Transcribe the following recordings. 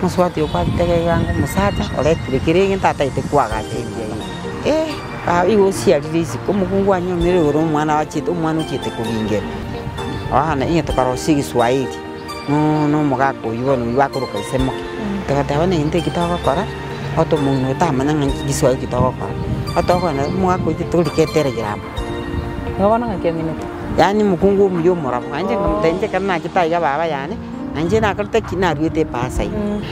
Mosubati okwarete iga omosacha oretire kera egento atagete koagacha enchera eye. Eh, baba igo osiarire isiko, omokungu anyomire igoro omwana achiete omwana ochiete kobingera. Bono inye tokarosia egeswahili, no na omogaka oywo bono oywo akoroka ise moke, togateba bono egento eki togokora, ote omong'ina oyo tamanya ng'a nki giswahili ki togokora, otokogenda omogaka oywo torika etelegram. Igo bono ng'aki ominete? Yaani omokungu omuya omorabu, nainche nkamotebia inche ekero nachete aiga baba yane. Na inche nakorete ki? Naruete epasa ime.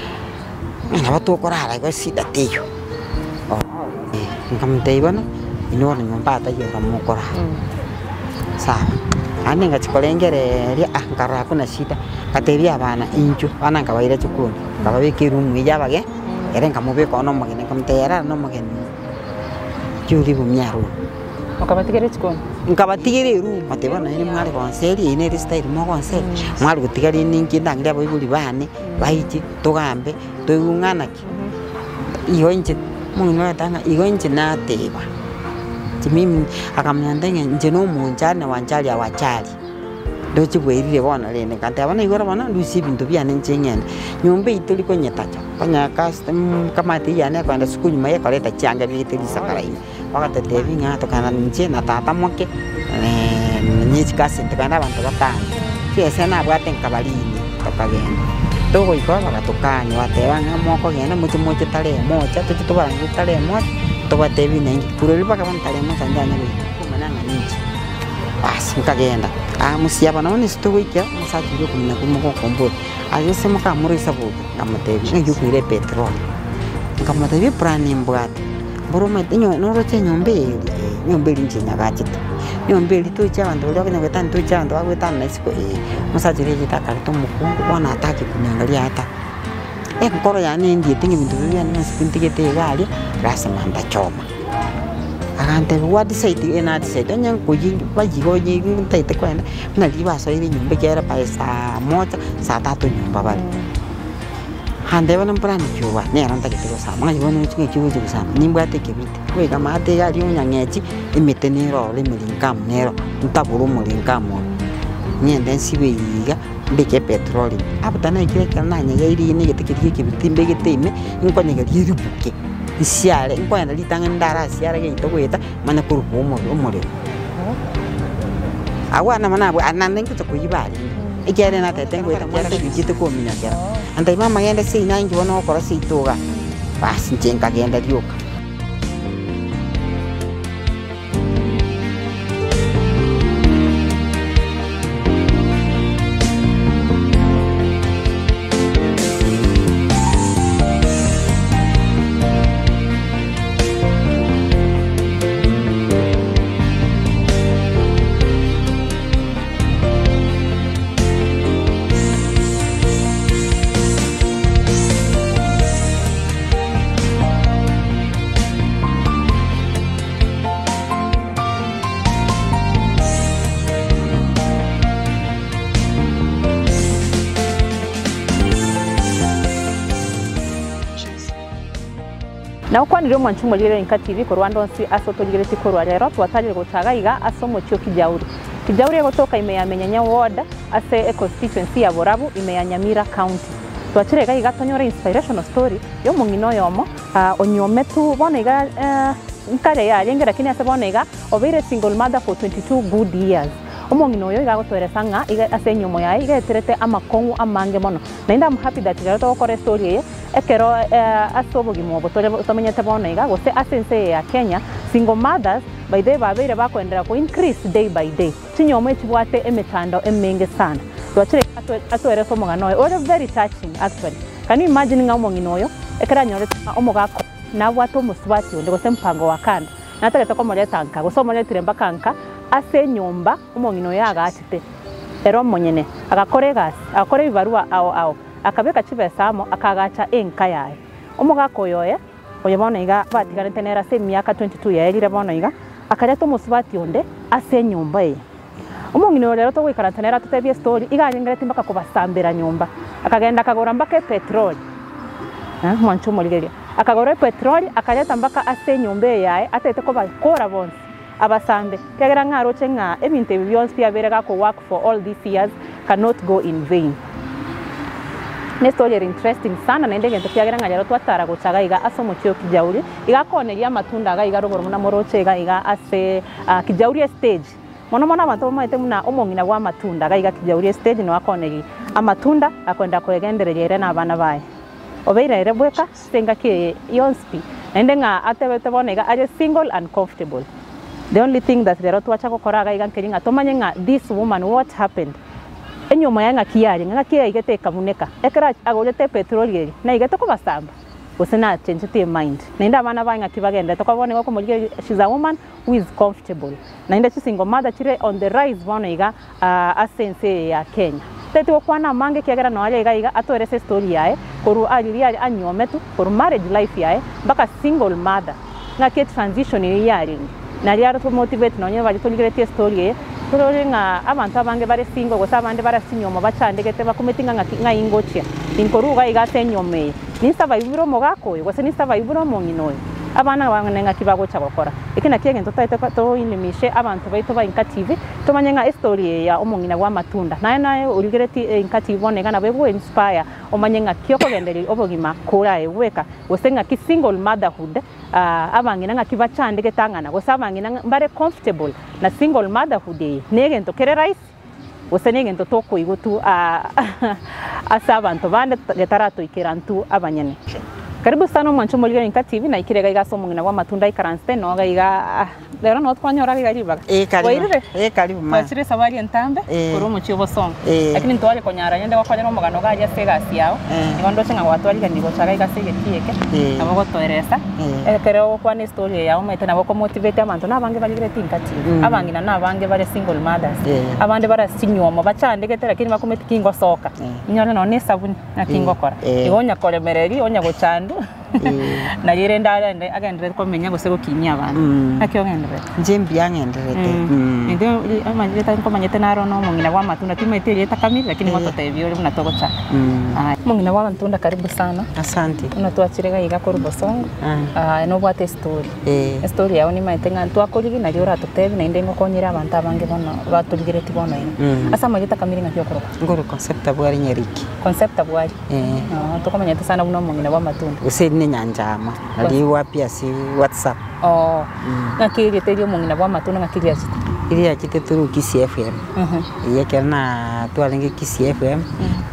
Ng'a nabo tokorara igo shida teiyo. Nkamotebia bono, inwe bono nyomba ataiyo iga mokorara. Sawa. Naende ngachia korengereria ah nkarora hakuna shida, ngatebia abana inchuo, abana nkabaira chikoni, nkababeka eroom eywo abage, ere nkamobeka oo na omogeni, nkamotebia rara na omogeni oo, inchuo leave me alone. Okabatigera echikoni? Nkabatigera eroom, ngateba bono naende mware gonseria eye nere estyle mogonseria, mware gotiga rende inki ndangere abaibori bane, baiche, togambe, toigwe ng'a naki. Igo inche, omong'ina oyo ng'a igo inche nateba, inche mimi akamanya ng'a inche na omonchani wanchari awachari, ndoche bwairire bono rende, ngateba bono igoro bono ndusie ebinto biane inche ng'ende. Nyomba eywo tori konyetacha, konya custom kamati eyane ekoenda sukuru nyuma ya ekoreta chianga ebegete risakara ime. Bagatotebia ng'a tokagenda inche na tata moke ne chikaseni tokagenda abanto batano, chibesa nabwate nkabarigia tokagenda. Togoika oo bagatokania bagateba ng'a mokogenda moche moche tarehe moja toche tobarangerie tarehe moja tobatebie ng'a inki. Korwa erio mpaka bono tarehe moja ndianya goika komanya ng'a ninche. Baas nkagenda, amusia bono bono ase togoikera omosacha oria okomina koimoka okombora, aye gose mokamoroisia bobe, nkamotebia ng'ai okoira epetroli, nkamotebia eplan nimbwate. Mboro omanyete onye noroche enyomba eye eri eh, enyomba eria inche nyagachete, enyomba eria toche abanto baria bakonya goetania toche abanto bagoetana na isiko eh, omosacha oria achete akareta omokungu bono atake koniangaria ata. Enkoro yane endiete ng'a ebinto biria biane bionsi pi ntigete iga aria, lasima ntachoma. Agantebia gwadecide eh nadecide onye nkoyia bayie igo onye ntagete kogenda, buna riria basoire enyomba ekiagera by saa moja, saa tatu nyomba bare. Naende bono mborane kioba, nero ntagete gosamba, ng'a bono inche ng'aki gochia gosamba, nimbwate ekebiriti, goika maate iga aria onyang'echi, emete nere ororo emeringamu nero, ntabore omoringamu oyo, ng'ende nsibe iga, mbeke epetroli ime. After naikire ekero nanyegeirie na egete keria kia ekebiriti mbegete ime, nkonyegeria eribuke, nsiare, nkoenda ritang'ani ndarasiare geito goeta, manye korokwa omorero omorero. Agwo nabo nabwo naende ngocha koiba arenge, ekiagera natete ngoeta mwana ebichete kominyokera. Antebia mama genda seino aye inki bono ogokora seito igaa, basi inche nkagenda rioka. Nagokwanire omwanchi omorigereria Inka TV korwa ande onsi ase otorigeretie korwa rero twatarire gocha iga iga ase omochie o Kijauri. Kijauri egotoka ime ya Menyenya Ward ase econstituency ya Borabu ime ya Nyamira County. Twachire iga iga tonyore inspirational story ya omong'ina oyomo onyuometu bono iga nkare yarenge lakini ase bono iga obeire single mother for 22 good years. Omong'ina oyo iga agotoeresa ng'a iga ase enyuomo yaye iga eterete amakong'u amange mono. Naende am happy that rero togokora estory eye ekero ase obogima obo tore tomenyete bono iga gose ase ense eye ya Kenya, single mothers by the way babeire bakoenderea ko increase day by day. Chinyomba echibwate emechando emenge sana. Twachire iga atoerese omogano oye ore very touching actually. Can you imagine ng'a omong'ina oyo ekero anyorete ng'a omogaka oye nabwate omosubati onde gose mpango wa kando natagete komoreta nka gose omoretire mpaka nka ase enyomba omong'ina oyo agaachete ere omonyene agakora egasi agakora ebibarua ao ao akabeka chibesa amo akaagacha enka yaye. Omogaka oyo oye oyo bono iga batiganete nere ase emiaka 22 yaerire bono iga akareta omosubati onde ase enyomba eye. Omong'ina oyo rero togoikaransa nere atotebie estory, iga arengereti mpaka kobasambera nyomba. Akagenda akagora mpaka epetroli, mwanche omorigereria, akagora epetroli akareta mpaka ase enyomba eye yaye atagete kobakora bonsi abasambe, ekiagera ng'a aroche ng'a ebinto ebi bionsi biabeire gako work for all these years cannot go in vain. Ne story ere interesting sana naende egento kiagera ng'a rero twatara gocha iga iga ase omochie o Kijauri, iga akooneria amatunda iga iga rogoro buna moroche iga iga ase Kijauri estage. Mono mono abanto bamaete buna omong'ina bwa amatunda iga iga Kijauri estage nigo akooneria amatunda akoenda koegendereria ere na abana baye. Obeire ere bweka ase engaki eye yonsi pi naende ng'a atebete bono iga are single and comfortable. The only thing that rero twacha gokora iga iga nkeri ng'a tomanye ng'a this woman what happened. Enyiomo yaye ng'aki yarenge, ng'aki yaigete ekabuneka. Ekero agorete epetroli eria, naigete kobasamba, gose nachenchetie emind. Naende abana baye ng'aki bagenderete koba bono igo okomorigereria she's a woman who is comfortable. Naende chisingle mother chire on the rise bono iga ase ense eye ya Kenya. Teti gokwana amange ekiagera nonya iga iga atoerese estory yaye korwa riria anyiometwe, korwa marriage life yaye mpaka single mother. Ng'aki etransition eyio yarenge, nario aro tomotivate nonye baria torigeretie estory eye, torore ng'a abanto abange bare single gose abande bare ase chinyiomo bachandegete bakumeti ng'a ng'aki ng'ai ngochia, inkorwa iga iga ase enyiomo eye, ninsurvive omogaka oyo gose ninsurvive omong'ina oyo? Abana bane ng'aki bagocha gokora? Eki nakio egento totaete toinimishe abanto baito ba Inka TV, tomanye ng'a estory eye ya omong'ina bwa amatunda, naye naye origeretie Inka TV bono iga nabo ego inspire omanye ng'aki okogendereria obogima korae bweka. Gose ng'aki single motherhood abang'ina ng'aki bachandegete ang'ana gose abang'ina mbare comfortable na single motherhood eye negento kere rahisi gose negento tokoigwa tu ase abanto bande getaratoikera intwe abanyene. Karibu sana omwancho omorigani Nka TV naikire iga iga ase omong'ina bw'amatunda aikaransete noga iga. Rero nabo twanyora iga ribaga. Eh, karibu. Bwairire? Eh, karibu ma. Twachire esabari entambe Eh. korwa omochie o Bosongo. Eh. Lakini ntware konyara rende gokorera omogano iga aria ase egasi yao. Eh. Igo ndoche ng'a gwatwariganirie gocha iga iga ase egetii eke, Eh. nabo ogotoeresa, Eh. ekero ogokwana estory eye yao omanyete nabo okomotivate abanto na abange barigereti inka TV. Mm. Abang'ina na abange bare single mothers, Eh. abande bare ase chinywomo bachandegete lakini bakometi ki ngosoka, Eh. inyore nonye na esabuni naki Eh. ngokora. Eh. Igo onya koremereria, onya gochandwa. Nario rende arende agenderere komenya gose gokinyia abanto. Naki ogendererete? Inche mbuya ng'endererete. Intwe amarieta nkomanyete naro na omong'ina bwa amatunda timanyeti erieta kamiri lakini ngototebia ore buna togochaka. Aya. Omong'ina bwa amatunda karibu sana. Asante. Buna twachire iga iga korwa bosongo, nobwate estory. Estory yao nimanyete ng'a ntwakorigia nario oratotebie naende ngokonyere abanto abange bono batorigeretie bono iga. Ase amarieta kamiri ng'aki okorokwa? Nkorokwa Concepta Bwari Nyariki. Concepta Bwari. Eh. Oo, tokomanyete sana buna omong'ina bw'amatunda. Gose eri nenyancha ama, nari wapi ase WhatsApp. Oo, ng'aki erieta eria omong'ina bw'amatunda ng'aki riachete? Riachete through Kisii FM. Eyio ekero na twarenge Kisii FM,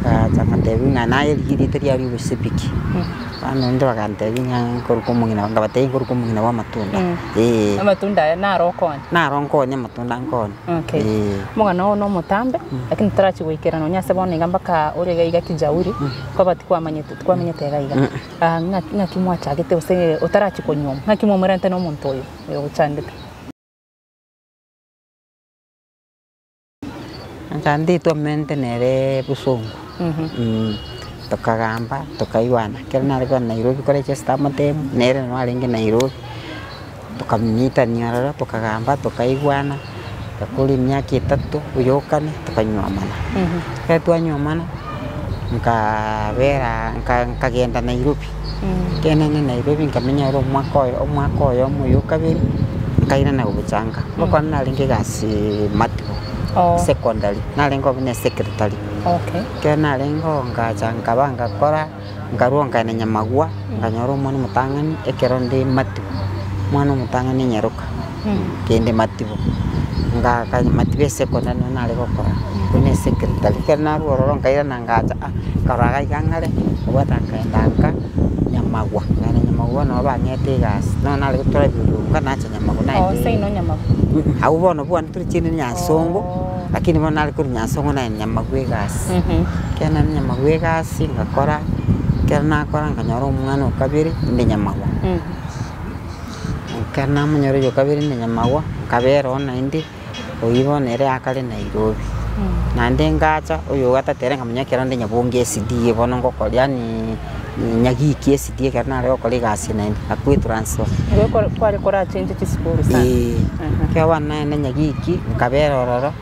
bagacha bagatebia ng'a naye rigia erieta riaria obosibiki. Bono naende bagantebia ng'a nkoruka omong'ina nkabatebia nkoruka omong'ina bw'amatunda, eh. Amatunda aya naro okonya? Naro nkonya amatunda nkonya. Okay. Eh. Omogano oo nomotambe, lakini torachi goikera nonya ase bono iga mpaka ore iga iga kijauri, kwaba tikwamanyete tikwamenyete iga iga. Ah, ng'aki ng'aki mwachagete gose otarachi konyuoma, ng'aki mwamoirante na omonto oyo oyo ogochandete? Inche twamenyete nere bosongo, tokagamba tokaigwana, ekero nare korwa Nairobi kore chester amatemu, nere nabo arenge Nairobi. Tokamitania ororo, tokagamba, tokaigwana, togakora emiaka etato oyokane, tokanyuomana. Ekero twanyuomana, nkabera nka nkagenda Nairobi, ekero naenda Nairobi nkamenya oro omwaka oyo omwaka oyomo oyo okabere, nkairana gocha nka. Ngokora narenge egasi Matibo secondary, narenge obe na esecretary. Ekero narenge oo ngacha nkaba ngakora. Nkarua nkaenda nyamagwa, nkanyora omwana omotang'ani ekero nde matibo, omwana omotang'ani enyaroka, kende matibo, ngaka matibo esekondari nabo nare gokora, buna esecretary. Ekero narua ororo nkairana ngacha ah, nkarora iga iga ng'are, nkabwata nkaenda nka nyamagwa, nkaenda nyamagwa nabo bang'ete egasi, bono nare gotora ebirunga nacha nyamagwa Oo, naende seino nyamagwa. Abwo bono bwane tore chinde nyansongo. Lakini bono nare korwa Nyansongo naye nyamagwa egasi. Ekero nare nyamagwa egasi ngakora, ekero nakora nkanyora omwana o kabere inde nyamagwa. Ekero namonyora oyo o kabere inde nyamagwa, nkabera oo naende, oyio bono ere akare Nairobi. Naende ngacha oyo o gatato ere nkamanya ekero nde nyabonge SDA bono ngokora yaani nyagiki SDA ekero nare gokora egasi naende, nakwo etransfer. Igo ekero kware korachenche chisukuru sana. Eeh, ekero bono naenda nyagiki, nkabera ororo,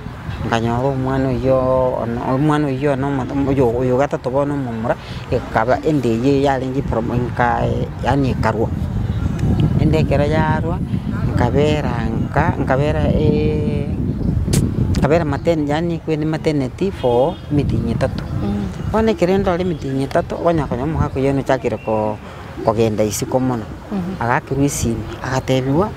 nkanyora omwana oyio ono omwana oyio one omoto oyo oyo gatato bono omomura, ekaba ende eyio yarenge epromo nka yaani ekarwa. Ende ekero yarwa, nkabera nka nkabera nkabera maternity yaani kwende maternity for emetienyi etato. Bono ekero ndore emitinyi etato, onya konya omogaka oyio nochakire koo kogenda isiko mono, agakerwa esimi, agatebiwa,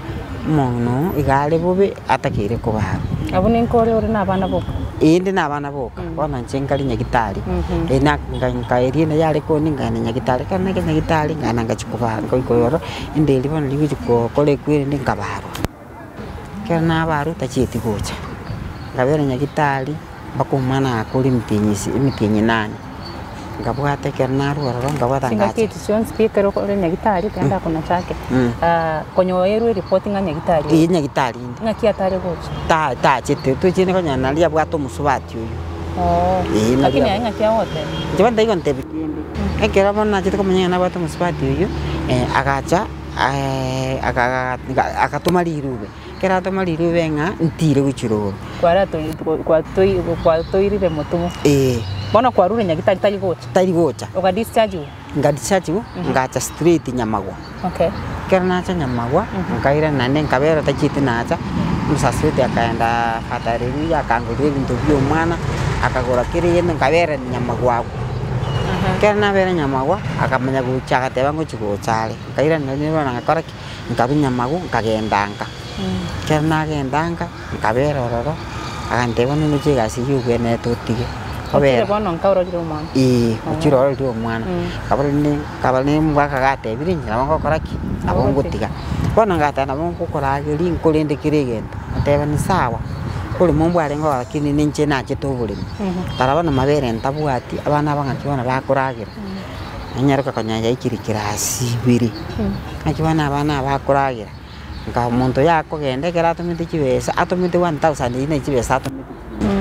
omong'ina oo iga are bobe atakeire kobarwa. Abwo ninko ore ore na abana boka? Ee inde na abana boka, bono inche nkare nyagitari, na nka nkaeria ende yare koni nkaenda nyagitari, ekero naika nyagitari nkaenda ngachia kobaa nkoika ororo, ende eria bono rigochia gokora ekwerende nkabarwa. Ekero nabarwa tachieti gocha, nkabera nyagitari mpaka omwana agakora emitienyi ase emitienyi nane, nkabwata ekero narwa ororo nkabwata Chingaki ngacha. echi chionsi pi ekero ore nyagitari kende akonacha ake, konyoerwa eripoti ng'a nyagitari ore. Ee nyagitari inde. Ng'aki atare gocha? Ta tachete, tochiende konya nari abwate omosubati oyio. Oo, Ee, nari lakini aye abwate. ng'aki agoteba? Inche bono taigontebia kende, ekero bono nachete komanya ng'a nabwate omosubati oyio, agacha agatoma rirube, ekero atoma rirube ng'a ntire gochia rogoro. Kwatoirire motumo. Ee. Bono kwarure nyagitari tari gocha. Tari gocha. Oga dischargiwa. Nga dischargiwa, ngacha straight Nyamagwa. Okay. Ekero nacha Nyamagwa, nkairana naende nkabera tachieti nacha, omosasibeti akaenda Father Hallelujah akangorera ebinto bia omwana, akagora kera egento nkabera Nyamagwa abwo. Ekero nabera Nyamagwa, akamanya gocha agateba ngochi gocha are, nkairana naende bono ngakora ki? Nkarwa Nyamagwa nkagenda nka. Ekero nagenda nka, nkabera ororo, agantebia bono noche egasi eywo obwenerete otige, Ochire obere bono nka ororire omwana. Eeh, ochire ororire omwana. Nkabora rende nkaba ne omogaka gatebire inche nabo ngokora ki? Nabo ngotiga. Bono ngateba nabo ngokorageria nkorende kera egento, ngateba ni sawa, oboremo mbwarenge oo lakini ninche nachete oboremo. Nkarora bono mabere ntabwati, abana aba ng'aki bono bakoragera, nonyaroka konya yaikire kirasi ibere, ng'aki bono abana aba bakoragera, nka omonto oyo akogenda ekero atomete chibesa, atomete one thousand eywo ne chibesa atomete chinyinge,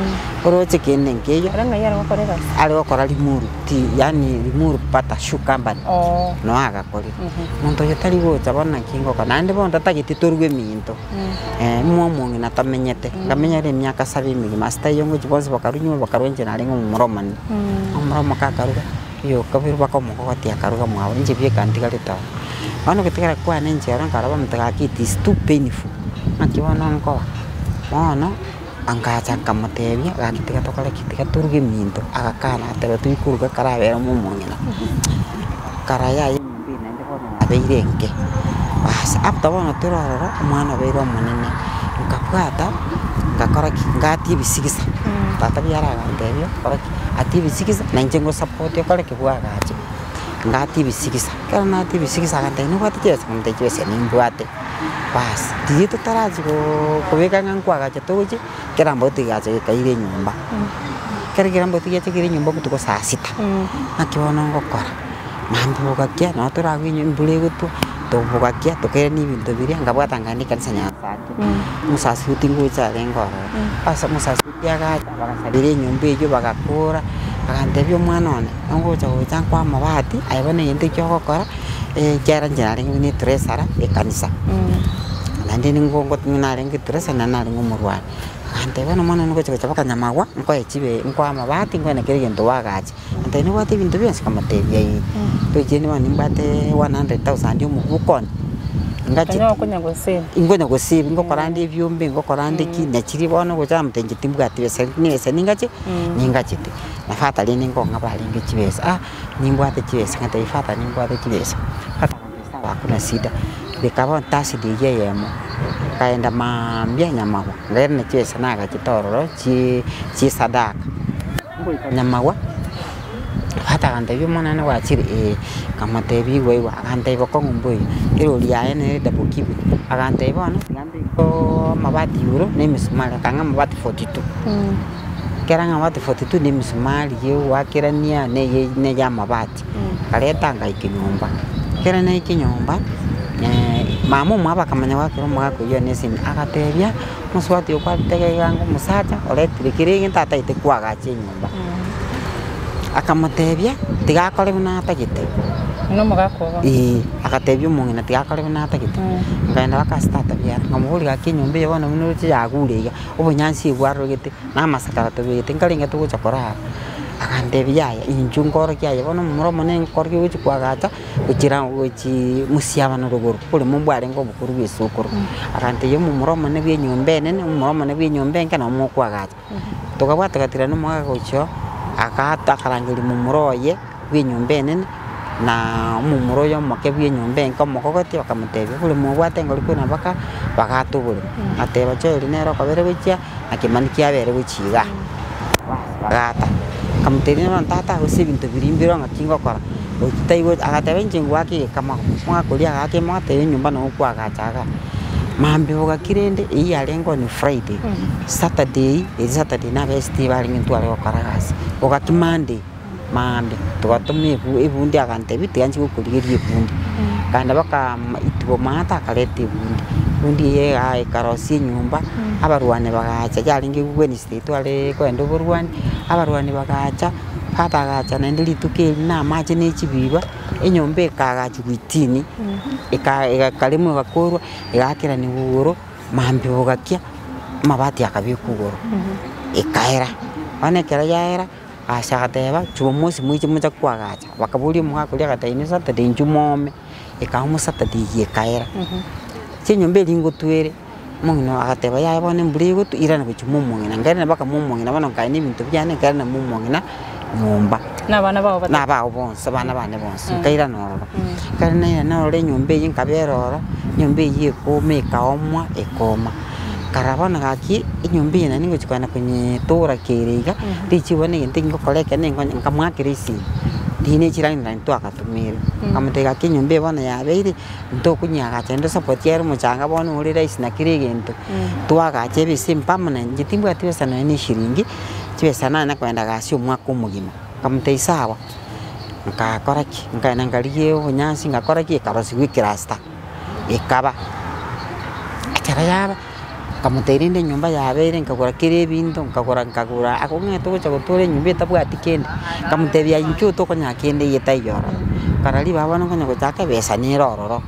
oroche kende nkeiyo, Ere ng'ai are gokora egasi? are gokora Limuru tea, yaani Limuru Bata Shoe Company, Oo. noo agakorire. Monto oyo tari gocha bono naki ngokora, naende bono tatageti torwe eminto, mwa omong'ina tamenyete, nkamenya ere emiaka saba emegima, ase taiyo ngochia bonsi bakarwa nyuma bakarwa inche narenge omomura omonene, omomura omoke akaruga, oyo okabere mpaka omokogoti akaruga mwabo, inche bieka ntigarete ororo. Bono gotigara kwane inche oro nkarora omonto gaki it is too painful, naki bono nkoba, bono angacha nkamotebia gaki tiga tokore ki, tiga toruge eminto, agakana agateba toikoruga karabere omo omong'ina, kara yaya enyomba eye naende bono yabeire enke. Baas after bono tore ororo, omwana obeire omonene, nkabwata ngakora ki, ngatia ebisigisa, tata biara agantebia kora ki, atia ebisigisa na inche ngosupport okore ki, bwagache. Ngatia ebisigisa, ekero natia ebisigisa agantebia nobwate chibesa, nkamotebia chibesa nimbwate. Baas, riria totarachia koo kobeka ng'a nkoagacha togochia, ekerambo tigacha gekaira enyomba. Ekero ekerambo tigiacha keire enyomba botuko saa sita, naki bono ngokora, mambia bogakia nabo toragwe embura egotwa, tobogakia tokairania ebinto biria, nkabwata nkaenda ekanisa Nyasache, omosasiboti ngocha arenge ororo, ase omosasiboti agacha bagasabera enyomba eywo bagakora, agantebia omwana one, nongocha gocha nkoe amabati, aye bono egento ekio ogokora. Ekiagera inche narenge buna etresara ekanisa, naende nigo narenge etresara naende narenge omorwani. Agantebia bono omwana one ngocha gocha mpaka nyamagwa, nkoe chibe nkoe amabati nkoe na kera egento oagache. Agantebia nobwate ebinto bionsi? Nkamotebia ee. Toichire bono nimbwate one hundred thousand omobuko one, ngachete Onye okonya gosave. inkonya gosave, ngokora nde ebiombe, ngokora nde ki, nachiria bono gocha namotebia inche timbwati besa, besa ningache ningachete. Na father rende nkong'a barenge chibesa, ah. Nimbwate chibesa, ngatebia father nimbwate chibesa, father akantebia sawa hakuna shida, reka bono tasidi eywo eyemo, nkaenda maambia nyamagwa, nkairana chibesa nagachete ororo chie chiesadaka, ngoika nyamagwa, father akantebia omwana one gwachire eh, nkamotebia igwa igwa, akantebia bokong'u mboiyo, erori yaye nere double cabin, akantebia bono tiga mbekoo amabati igoro na emisumari, akang'a amabati forty two. Ekero ng'a amabati forty two na emisumari ya ogoakerania na eye na eya amabati, nkareta ngaika nyomba. Ekero naika nyomba, mama omwabo akamanya goakera omogaka oyio one esimi, agatebia, omosubati oyo kwarete iga iga iga omosacha oretire kera egento atagete koagacha enyomba. Akamotebia, tiga akore buna atagete. Buna omogaka obo. Eeh, agatebia omong'ina tiga akore buna atagete. Nkaenda mpaka ase tata biara, nkamoboria gaki enyomba eye bono buna oroche yagure iga, obonyansi ebwarorogete, na amasakara tobegete, nkarenge togocha korara. Agantebia yaya inchuo nkorokia aye bono omomura omonene nkorokia ogochia koagacha, gochia gochii mosiabano rogoro, oboremo mbwarenge obokoro bwa esokoro. Agantebia omomura omonene bwa enyomba enene, omomura omonene bwa enyomba enke nabo mokoagacha. Tokabwata togatirana omogaka gochia oo, Agata akarangeria momura oye bw'enyomba enene, na omomura oye omoke bw'enyomba enke omokogoti, bakamotebia, oboremo obwate ngori korwa mpaka bagata oboremo. Agateba Joel nere okobere gochia, na Kimani kiabere gochia igaa. Bagata, akamotebia bono tata gose ebinto biria mbire ng'aki ngokora, gochi taigo agateba inche ngoake egekamago, omogaka oria agaaka emo agateba enyomba nabo okoagacha igaa. Mambia bogaki rende, eyio yarenge on Friday, Saturday, eria Saturday nabesiti barenge ntware gokora egasi, bogaki Monday, maambia togatoma ebu ebundi agantebia tiga nchie gokorigeria ebundi, akaenda mpaka itubo maate akareta ebundi, ebundi eye igaa ekarosia enyomba, abarwani bagacha yarenge Wednesday twareee kogenda oborwani, abarwani bagacha, father agacha naende rituko erio na amache na echibiba, enyomba ekaagachwa itini, eka egakaremwa egakorwa, egaakeraniwa igoro, mambia bogakia, amabati akabekwa igoro, ekaera. Bono ekero yaera. Ase agateba, Jumamosi moiche mocha koagacha. Bakaboria omogaka oria agateba, Inwe Saturday inchuo moome. Ekaoma Saturday eyio ekaera. Ase enyomba eria ngotwere, omong'ina oyo agateba, yaya bono embura egotwa, irana gochia mwa omong'ina. Nkairana mpaka mwa omong'ina bono nkaenia ebinto biane, nkairana mwa omong'ina nyomba. Na abana bao Na abao bonsi, abana bane bonsi, nkairana ororo. Ekero nairana ororo enyomba eyio nkabera ororo, enyomba eyio ekooma ekaomwa ekooma. Karora bono gaki, enyomba eye naende ngochia kogenda konyetora kere iga, richibu bono egento ngokora eke nenkonye nkamoakera esimi, riria ne chirani nari twagatumire, nkamotebia gaki enyomba eye bono yabeire, ntokonyeagacha naende support ere omochanga bono ore rahisi na kera egento, twagacha ebe ase permanent, inche timbwati besa nonye na eshiringi, chibesa nanye kogenda gasi omwaka omogima, nkamotebia sawa, nkakora ki, nkaenda nkarigia obonyansi ngakora ki, ekarosiwa ecluster. Ekaba, ekero yaba, nkamotebia rende enyomba yabeire nkagora kera ebinto, nkagora nkagora akong'ete ogocha gotora enyomba etabwati kende, nkamotebia aye inchuo tokonyara kende eye taiyo ororo. Nkarora ribaga bono nkonya gochaka ebesa nere ororo,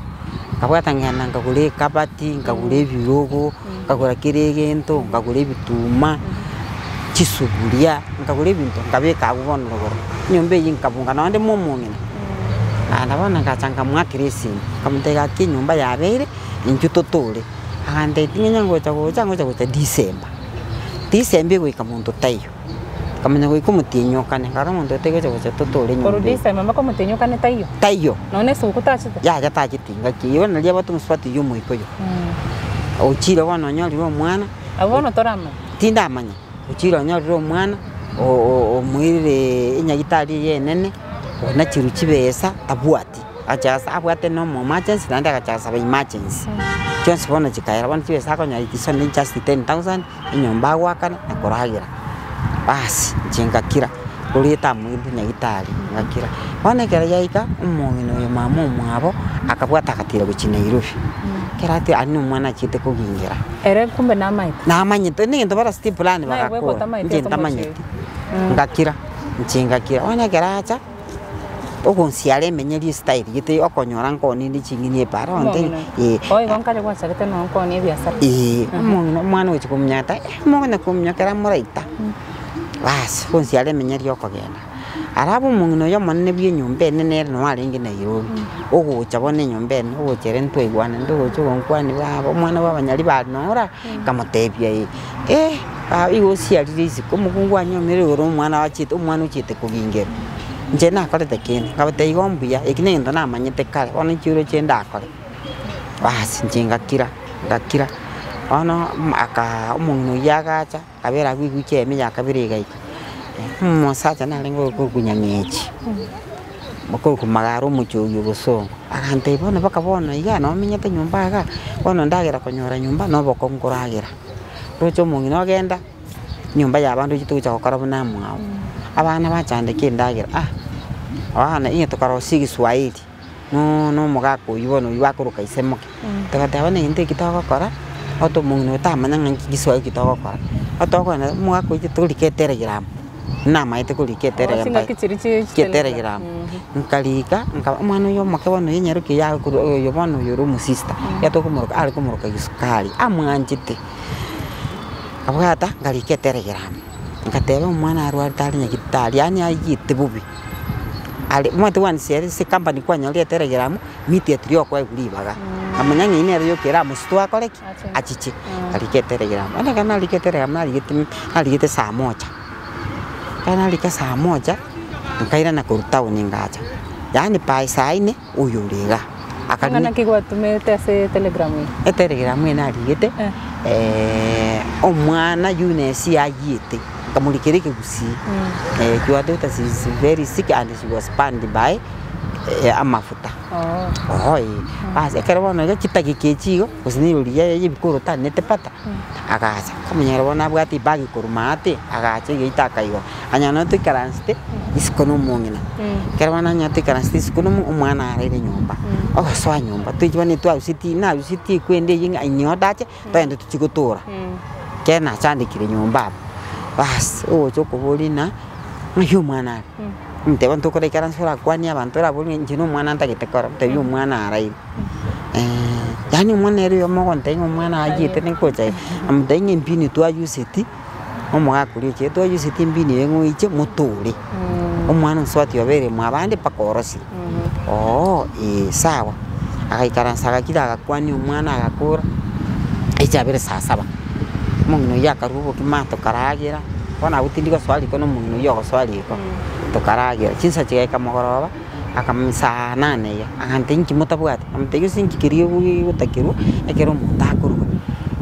nkabwata nkagenda nkagora ekabati, nkagora ebirogo, nkagora kera egento, nkagora ebituma, chisuguria, nkagora ebinto nkabeka abwo bono rogoro. Enyomba eywo nkabunga nonye mwa omong'ina, naende bono ngacha nkamoakera esimi, nkamotebia gaki enyomba yabeire, intwe totore. Agantebia ting'enya ngocha gocha, ngocha gocha December. December egoika monto taiyo, nkamanya goika omotienyi okane, nkarora omonto oyo taigocha gocha totore enyomba Korwa eye. December mpaka omotienyi okane taiyo? Taiyo. Nonya esuguku tachete? Yaya tachete ngaki eyio, bono riria abwate omosubati oyio omoikoyo, ochire bono onyorire omwana. Abwo bono toramanya? Tindamanya, ochire onyorire omwana, omoirire enyagitari eye enene, onachirwe chibesa tabwati, agacha ase abwate na omo emergency naende agacha asaba emergency. Chionsi bono chikaera, bono chibesa akonyora it is only just 10,000, enyomba agoakana na koragera. Baas, inche ngakira, koreta amoirire nyagitari, ngakira. Bono ekero yaika, omong'ina oyo mama omwabo, akabwata agatira gochia Nairobi. Ekero atira aria na omwana achiete kogingera. Ere kumbe namaete. Namanyete, negento baraseti eplan Naye bagakora, bweka otamaeti inche ase ntamanyeti. omochie. Ngakira, inche ngakira. Bono ekero acha, ogonsiara emenyerie estyle gete okonyora nkoninde ching'eni epara onte Omong'ina eh. oyo. Oigo nkare gwachagete nonye nkooni ebiasara. Eeh, omong'ina omwana ogochia komunyata, eh mokonya komunyokera moraita, baas, bonsi are emenyerie okogenda. Alafu omong'ina oyo omonene bwa enyomba enene ere noo arenge Nairobi, ogocha bono enyomba ene, ogocha ere ntwaigwanani, ntogocha ogonkwania baba omwana bwa abanyaribari noo ore aa, nkamotebia eh, eh baba igo osiarire isiko, omokungu anyomire igoro omwana achete omwana ochiete kogingerwa. Inche nakorete kende, nkabatebia igo mbuya, eki na egento namanyete kare, bono inche oroche ndakore. Baas inche ngakira, ngakira, bono aka omong'ina oyio agacha. Akabera agwo ewiki eyemo ya kabere egaika, omosacha narenge okorokwa Nyang'echi, okorokwa Magara omochie oyio bosongo, agantebia bono mpaka bono iga nomenyete nyomba igaa, bono ndagera konyora nyomba na obokong'u nkoragera. Roche omong'ina ogenda, nyomba ya abande ochete gocha gokora buna amwabo, abana bachandeka endagera ah, abana inye tokarosia egeswahili. na omogaka oyio bono oyio bakoroka ise moke, togateba bono egento eki togokora, ote omong'ina oyo tamanya ng'a nki giswahili ki togokora, otokogenda omogaka oyio torika etelegram, namaete korika etelegram pai, Chingaki chiria chie ki etelegram, nkarika nka omwana oyo omoke bono oyo enyaroke eye akorwa oyo bono oyo ore omosista, iga tokomoroka are komoroka gisukari, amwanchete. Nkabwata nkarika etelegram, ngateba omwana arwarete are nyagitari yaani aiyete bobe. Are omanyete gwansi ere ase ecompany kwanyorire etelegram, immediately okoegwa ribaga. Nkamanya ng'a eyio nere yoka eramosutu akore ki? Achiche. Nkarika etelegram, bono ekero narika etelegram narigete narigete saa moja. Ekero narika saa moja, nkairana korwa town ngacha, yaani by saa ine, oyo ore igaa. Akarina Ing'ana ki gwatumete ase telegram eye? Etelegram eye narigete, omwana Eunice ayiete, nkamorikera ekegusii, your daughter she is very sick and she was burned by amafuta. Oo ee. Bas ekero bono iga chidakika echi igo, gose na erori yaye ya ebikoroto anete pata, agacha, nkamonyora bono abwate ebag korwa maate, agacha egeita akaigora, anyora nonye toikaransete isiko na omong'ina. Ekero bono anyora toikaransete isiko na omo omwana araire nyomba, ogosoa nyomba, toichi bono twaruseti naruseti ekwende eywo ng'a inye ondache, togende tochie gotora, ekero nachandekire nyomba abwo, baas ogocha okoboria ng'a ng'ai omwana are. Nteba ntokora ikaranse orakwanie abanto oraborie ng'a inche na omwana ntagete korora, ntebi omwana araire. Yaani omwana ere oyomo ogontebia ng'a omwana achiete ningocha iga, namotebia ng'a embinu twayuseti, omogaka oria ochire twayuseti embinu eye ng'a oiche motore, omwana onswati obeire mwabande mpaka orosire, ooh eh sawa. Agaikaransa agakira agakwania omwana agakora, echabere saa saba, omong'ina oyio akarwa obokima tokaragera. Bono abwo tindi gosoa riko na omong'ina oyio ogosoa riko, tokaragera. Chinsa chigaika mogoroba, akamanya saa nane iga, agantebia inki motabwati? Nkamotebia gose inki keria ogotakerwa ekero omonto akorwa.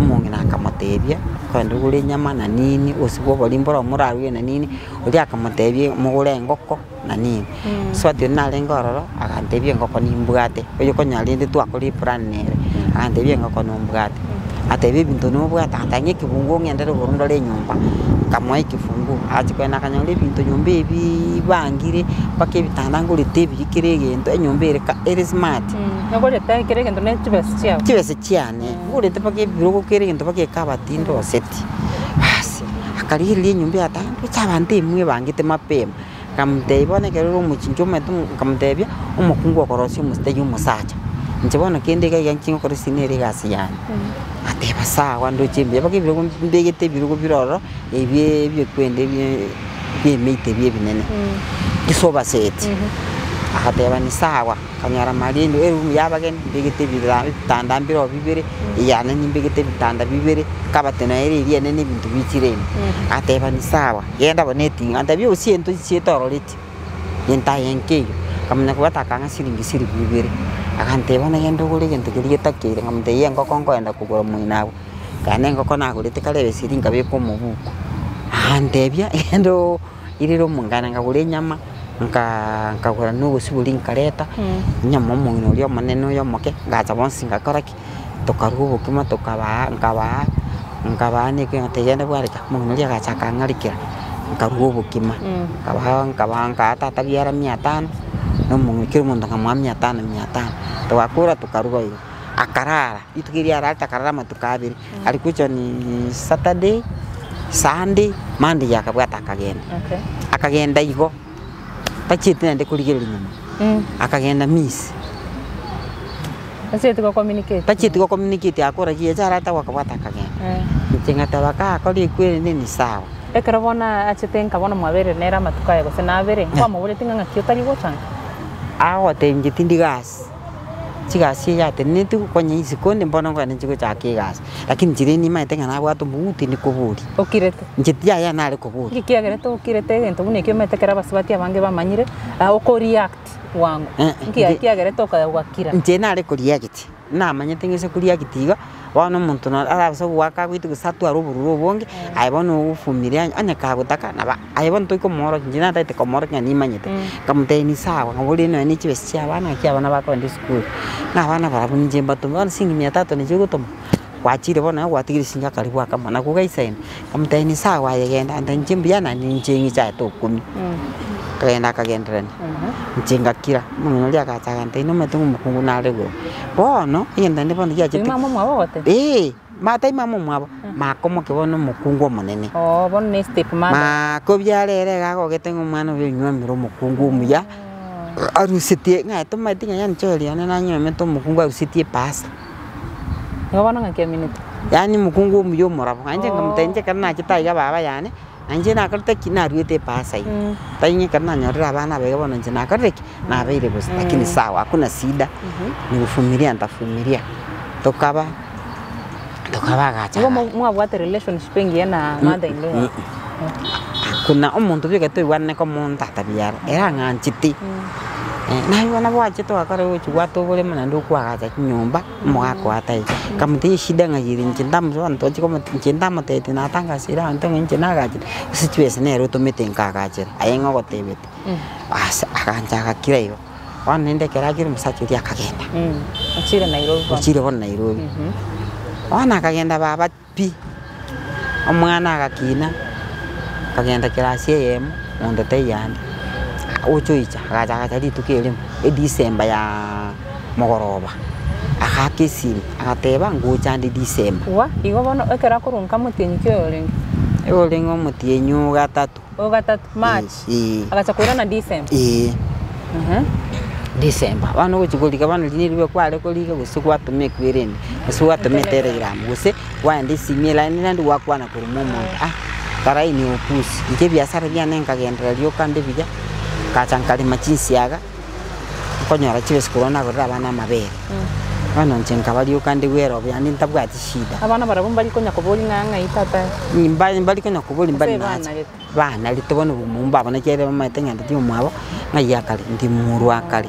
Omong'ina akamotebia, kogenda ogore enyama na nini, gose bwa obori mboro moraruge na nini, oria akamotebia mogore engoko na nini. Mosubati oria narenge ororo, agantebia engoko nimbwate, oyo konya rende twakora eplan nere, agantebia engoko nombwate. Agatebia ebinto nobwate, agateba ng'a ekebunguo ng'ende rogoro ndore enyomba, nkamoa ekefunguo, agachia kogenda akanyora ebinto nyomba ebiiii bangire, mpaka ebitanda ngorete ebiya kera egento, enyomba ere ka ere smart. Nogorete kera egento ne chibesa chiago? Chibesa chiane, ngorete mpaka ebirogo kera egento mpaka ekabati ndoseti. Basi, akarigereria enyomba eye agateba ndoche abanto emwe ebangete mapema. Nkamotebia bono ekero ore omochinchi omanyete nkamotebia, omokungu okorosia omositari omosacha, inche bono kende iga iga nki ngokora ase nere egasi yane. Agateba sawa ndoche mbuya mpaka ebirogo mbegete ebirogo bire ororo, ebie ebiekwende ebie biemeito ebi ebinene, chisofa set. Agateba ni sawa, akanyora marende eroom ya abageni mbegete ebira ebitanda mbire oo bibere, eyane nimbegete ebitanda bibere, ekabati naye ere eria enene ebinto bichire ime. Agateba ni sawa. Genda bono eting'a, antebie gose ento chiaito ororeti, gento aye nkeiyo. Akamanya kobwata akang'a siringi chilifu ibere, agantebia bono genda ogore egento keria getakeire, nkamotebia engoko nkoenda kogora moino abwo, ekero na engoko nagorete kare ebeseri nkabeka omobuko. Agantebia genda oirere omong'ina nkagora enyama, nkaa nkagora na obosibori nkareta, enyama omong'ina oria omonene oyo omoke, ngacha bonsi ngakora ki. Tokarua obokima tokabaa nkabaa nkabaa na ekio ngateba genda bwareka, omong'ina oria agacha akang'arikera, nkarua obokima, nkabaa nkabaa nkaa tata biara mia tano, na omong'ina kera omonto nkamoa mia tano mia tano, togakora tokaruga igo. Akarara, rituko erio ararete akarara amatuko abere, alikuja ni saturday, sunday, monday akabwata akagenda. Akagenda igo. Tachieti naende korigereria nyuma, akagenda miss. Tachieti gocommunicate. Tachieti gocommunicate akora ki eche arate gokobwata akagenda. Inche ngateba gakora ekweri ende ni sawa. Ekero bono achete nka bono mwaberire nere amatuko aya gose nabere, nkwamoboretie ng'a ng'aki otari gocha nka? Agotebia inche tindi gasi. Chigasi eye yatenenetwe gokonya isiko onde mbono nkogenda inche gochaka egasi, lakini inche rende nimanyete ng'a nabwate omoguo tindi koboria. Okirete. Inche yaya nare koboria. Nki kiagerete okirete egento buna ekio omanyete ekero abasubati abange bamanyire, oko react bwango. Nki Inche- kiagerete okaya gokira? Inche nare ko react, namanyete ng'a ase ko react iga, bono omonto naro arabase goaka agoite gose atware obororo obonge, aye bono ogofumiria onye kagotaka nabo aye bono tokomoorokia inche natagete komoorokia ng'a nimanyete, nkamotebia ni sawa nkamoboria nonya ne chibesa chia abana naki abana bakogenda esukuru, ng'a abana barabwo ninche mbatome bono siringi mia tatu nachio ogotoma, gwachire bono iga gwatigire siringi akaribu akamo nakwo gaisaine, nkamotebia ni sawa aye genda ante inche mbuya naende ninche ng'iche aye tokumia. Akagenda akagenderania, inche ngakira, omong'ina oria agacha agantebia nomanyete ng'a omokungu nare igoro. Bono, egento naende bono giachete. Mama omwabo ogotebia? Eeh, ma tari mama omwabo, maka omoke bono omokungu omonene. Oo bono ne step mother. Maka obiara ere iga agogete ng'a omwana oye onyuomire omokungu omuya, arusetie ng'a tomaeti ng'a yaani choeri yane nanyuomete omokungu arusetie epasa. Igo bono ng'aki aminete? Yaani omokungu omuya omorabo, nainche nkamotebia inche ekero nachete aiga baba yane. Na inche nakorete ki? Naruete epasa eye. Tari ng'a ekero nanyorire abana aba iga bono inche nakorire ki? Nabeire bosa. Lakini sawa, hakuna shida, ni kuvumilia ntavumilia. Tokaba, tokaba agacha Igo agacha. mwabwate relationship engiya na mother in law? Kuna omonto bweka toigwanane komonto atabiara, ere ang'anchete. Naye bono bwachete ogakora ogochia gwata oboremo naende okwagacha chinyomba, omogaka oye ataiyo. Nkamotebia eshida ng'a ere inche ntamosoa ntoche komo inche ntamotebetie natangasire abanto ng'a inche nagachire, ase chibesa nere otomete nkagachera, aye ng'a ogotebetie. Ase agancha agakira igo. Bono rende ekero akire omosacha oria akagenda. Ochire Nairobi bono. Ochire bono Nairobi. Bono akagenda baba pi, omwana agakina, akagenda kirasi eyemo, monto taiyo ande. Ocha oicha, agacha agacha rituko erimo, edecember yaaa mogoroba, agaaka esimi, agateba ngocha ande December. Wa, igo bono ekero akorwa nka motienyi ki oyo orenge? Orenge omotienyi o gatato. O gatato, March. Eeh. Agacha koirana December. Eeh. December. Bono ogochia korika bono riria ribe kware korika gose gwatoma ekwerende, gose gwatoma etelegram, gose kwaenda esimi elaini naende gwakwana korwa mwa omonto ah, karaini opusi. Inche ebiasara biane nkagenderera rioka nde buya, nkacha nkarema chinsiaga, nkonyora chibesa korwa nagorera abana amabere. Bono inche nkaba rioka nde bwerobe yaani ntabwati shida. Abana barabwo mbari konya koboria ng'a ng'ai tata? Mba mbari konya koboria mbari Gose nache. banarete. Banarete bono obomomba babo naki ere bamaete ng'a ndi omwabo, ng'ai akare, ndi morwa akare.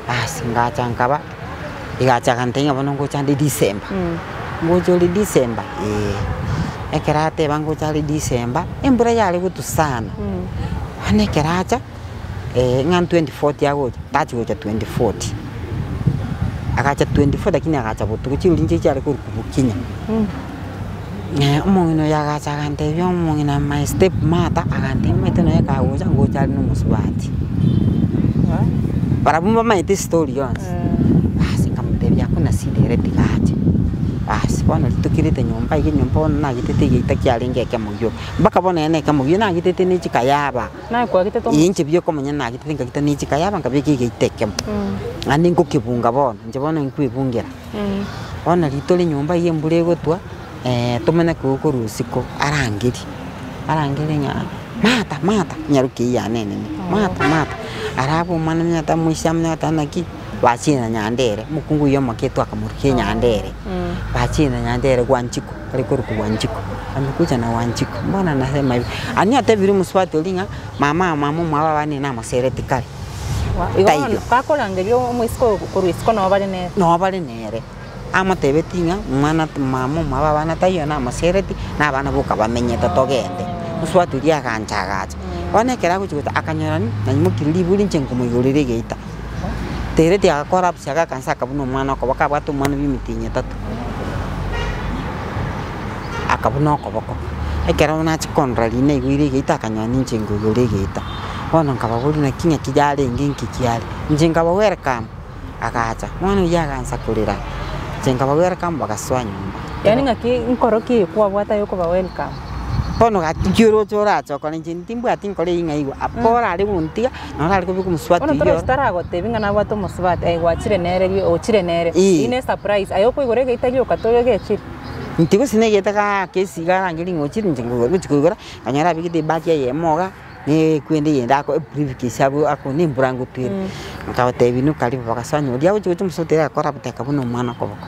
Basi ngacha nkaba, egacha egantebia ng'a bono ngocha ande December, ngocha ore December eh. Ekero ateba ngocha are December, embura yare gotwa sana, bono ekero acha, ng'a 24th agocha, tachi gocha 24th, agacha 24 lakini agacha botuko, chirori inche chiare korokwa bokinya. Omong'ina oyo agacha agantebia omong'ina my step mother agantebia omanyete nonya kagocha ngocha are na omosubati. Barabwo mbamaete estory yonsi, basi nkamotebia hakuna shida ere tiga ache. Basi bono rituko nyomba iga enyomba bono nagitete egeita kiarenge ekemo gioka, mpaka bono nere na ekemo gioka nagitete ne chikayaba. Naye kwagitete Ee inche buya okomanya nagitete nkagita ne chikayaba nkabeka egeita ekemo, naende nkokebunga bono, inche bono nkwebungera. Bono riria tore nyomba eywo embura egotwa, tomanye korwa isiko arangerie, arangerie ng'a mata mata, nyaroke eywo yane enene, mata mata, arabe omwana onye atamoisia amanye goteba naki, bachire na nyandere, omokungu oywo omoke twakamorokia enyandere, bachire na nyandere gwanchiko, are korokwa gwanchiko, amekuja na wanjiko, mbona nasema hivi, aria natebirie omosubati oria ng'a mama mama omwabo abana namosereti kare. Igo Taiyo. bono gakorangeria omoiseke oyo korwa isiko nabo bare nere. Nabo bare nere. Amotebetie ng'a omwana mama omwabo abana taiyo namosereti, na abana boka bamenyete togende. Mosubati oria agancha agacha. Bono ekero agochia gocha akanyora naimokirie riburi inche nkomoigorera egeita. Tereti agakorapsi agakansa akabuna omwana okoboko abwate omwana bwa emetienyi etato. Akabuna okoboko, ekero nachia kondora riria naigwire egeita akanyora ninche nkoigora egeita. Bono nkababoria naki ng'aki yarenge nki kiare, inche nkaba welcome, agacha, bono oyio agansa korera, inche nkaba welcome bagasoa nyomba. Yaani ng'aki nkoro ki kwabwate aye okoba welcome? Bono gaki nki oroche orache okore inche timbwati nkoro eywo ng'a igwa, aba orare gontiga, nabo orare kobeka omosubati Bono oyio torochi oro. taragotebia ng'a nabwate omosubati, aye gwachire nere ri ochire nere, Eeh. eywo ne esurprise, aye okoigora egeita rioka tore gechire. Inche gose negete gaaka esigo arangerie ng'a ochire inche ngochi koigora, nkanyora abegete ebagi eyemo iga, na ekwende eyende ako ebriefcase abwo ako na embura ngotwere. Nkabatebia inwe karibu bagasoa nyomba, riria agochi gocha omosacha oria agakora buteka buna omwana okoboko.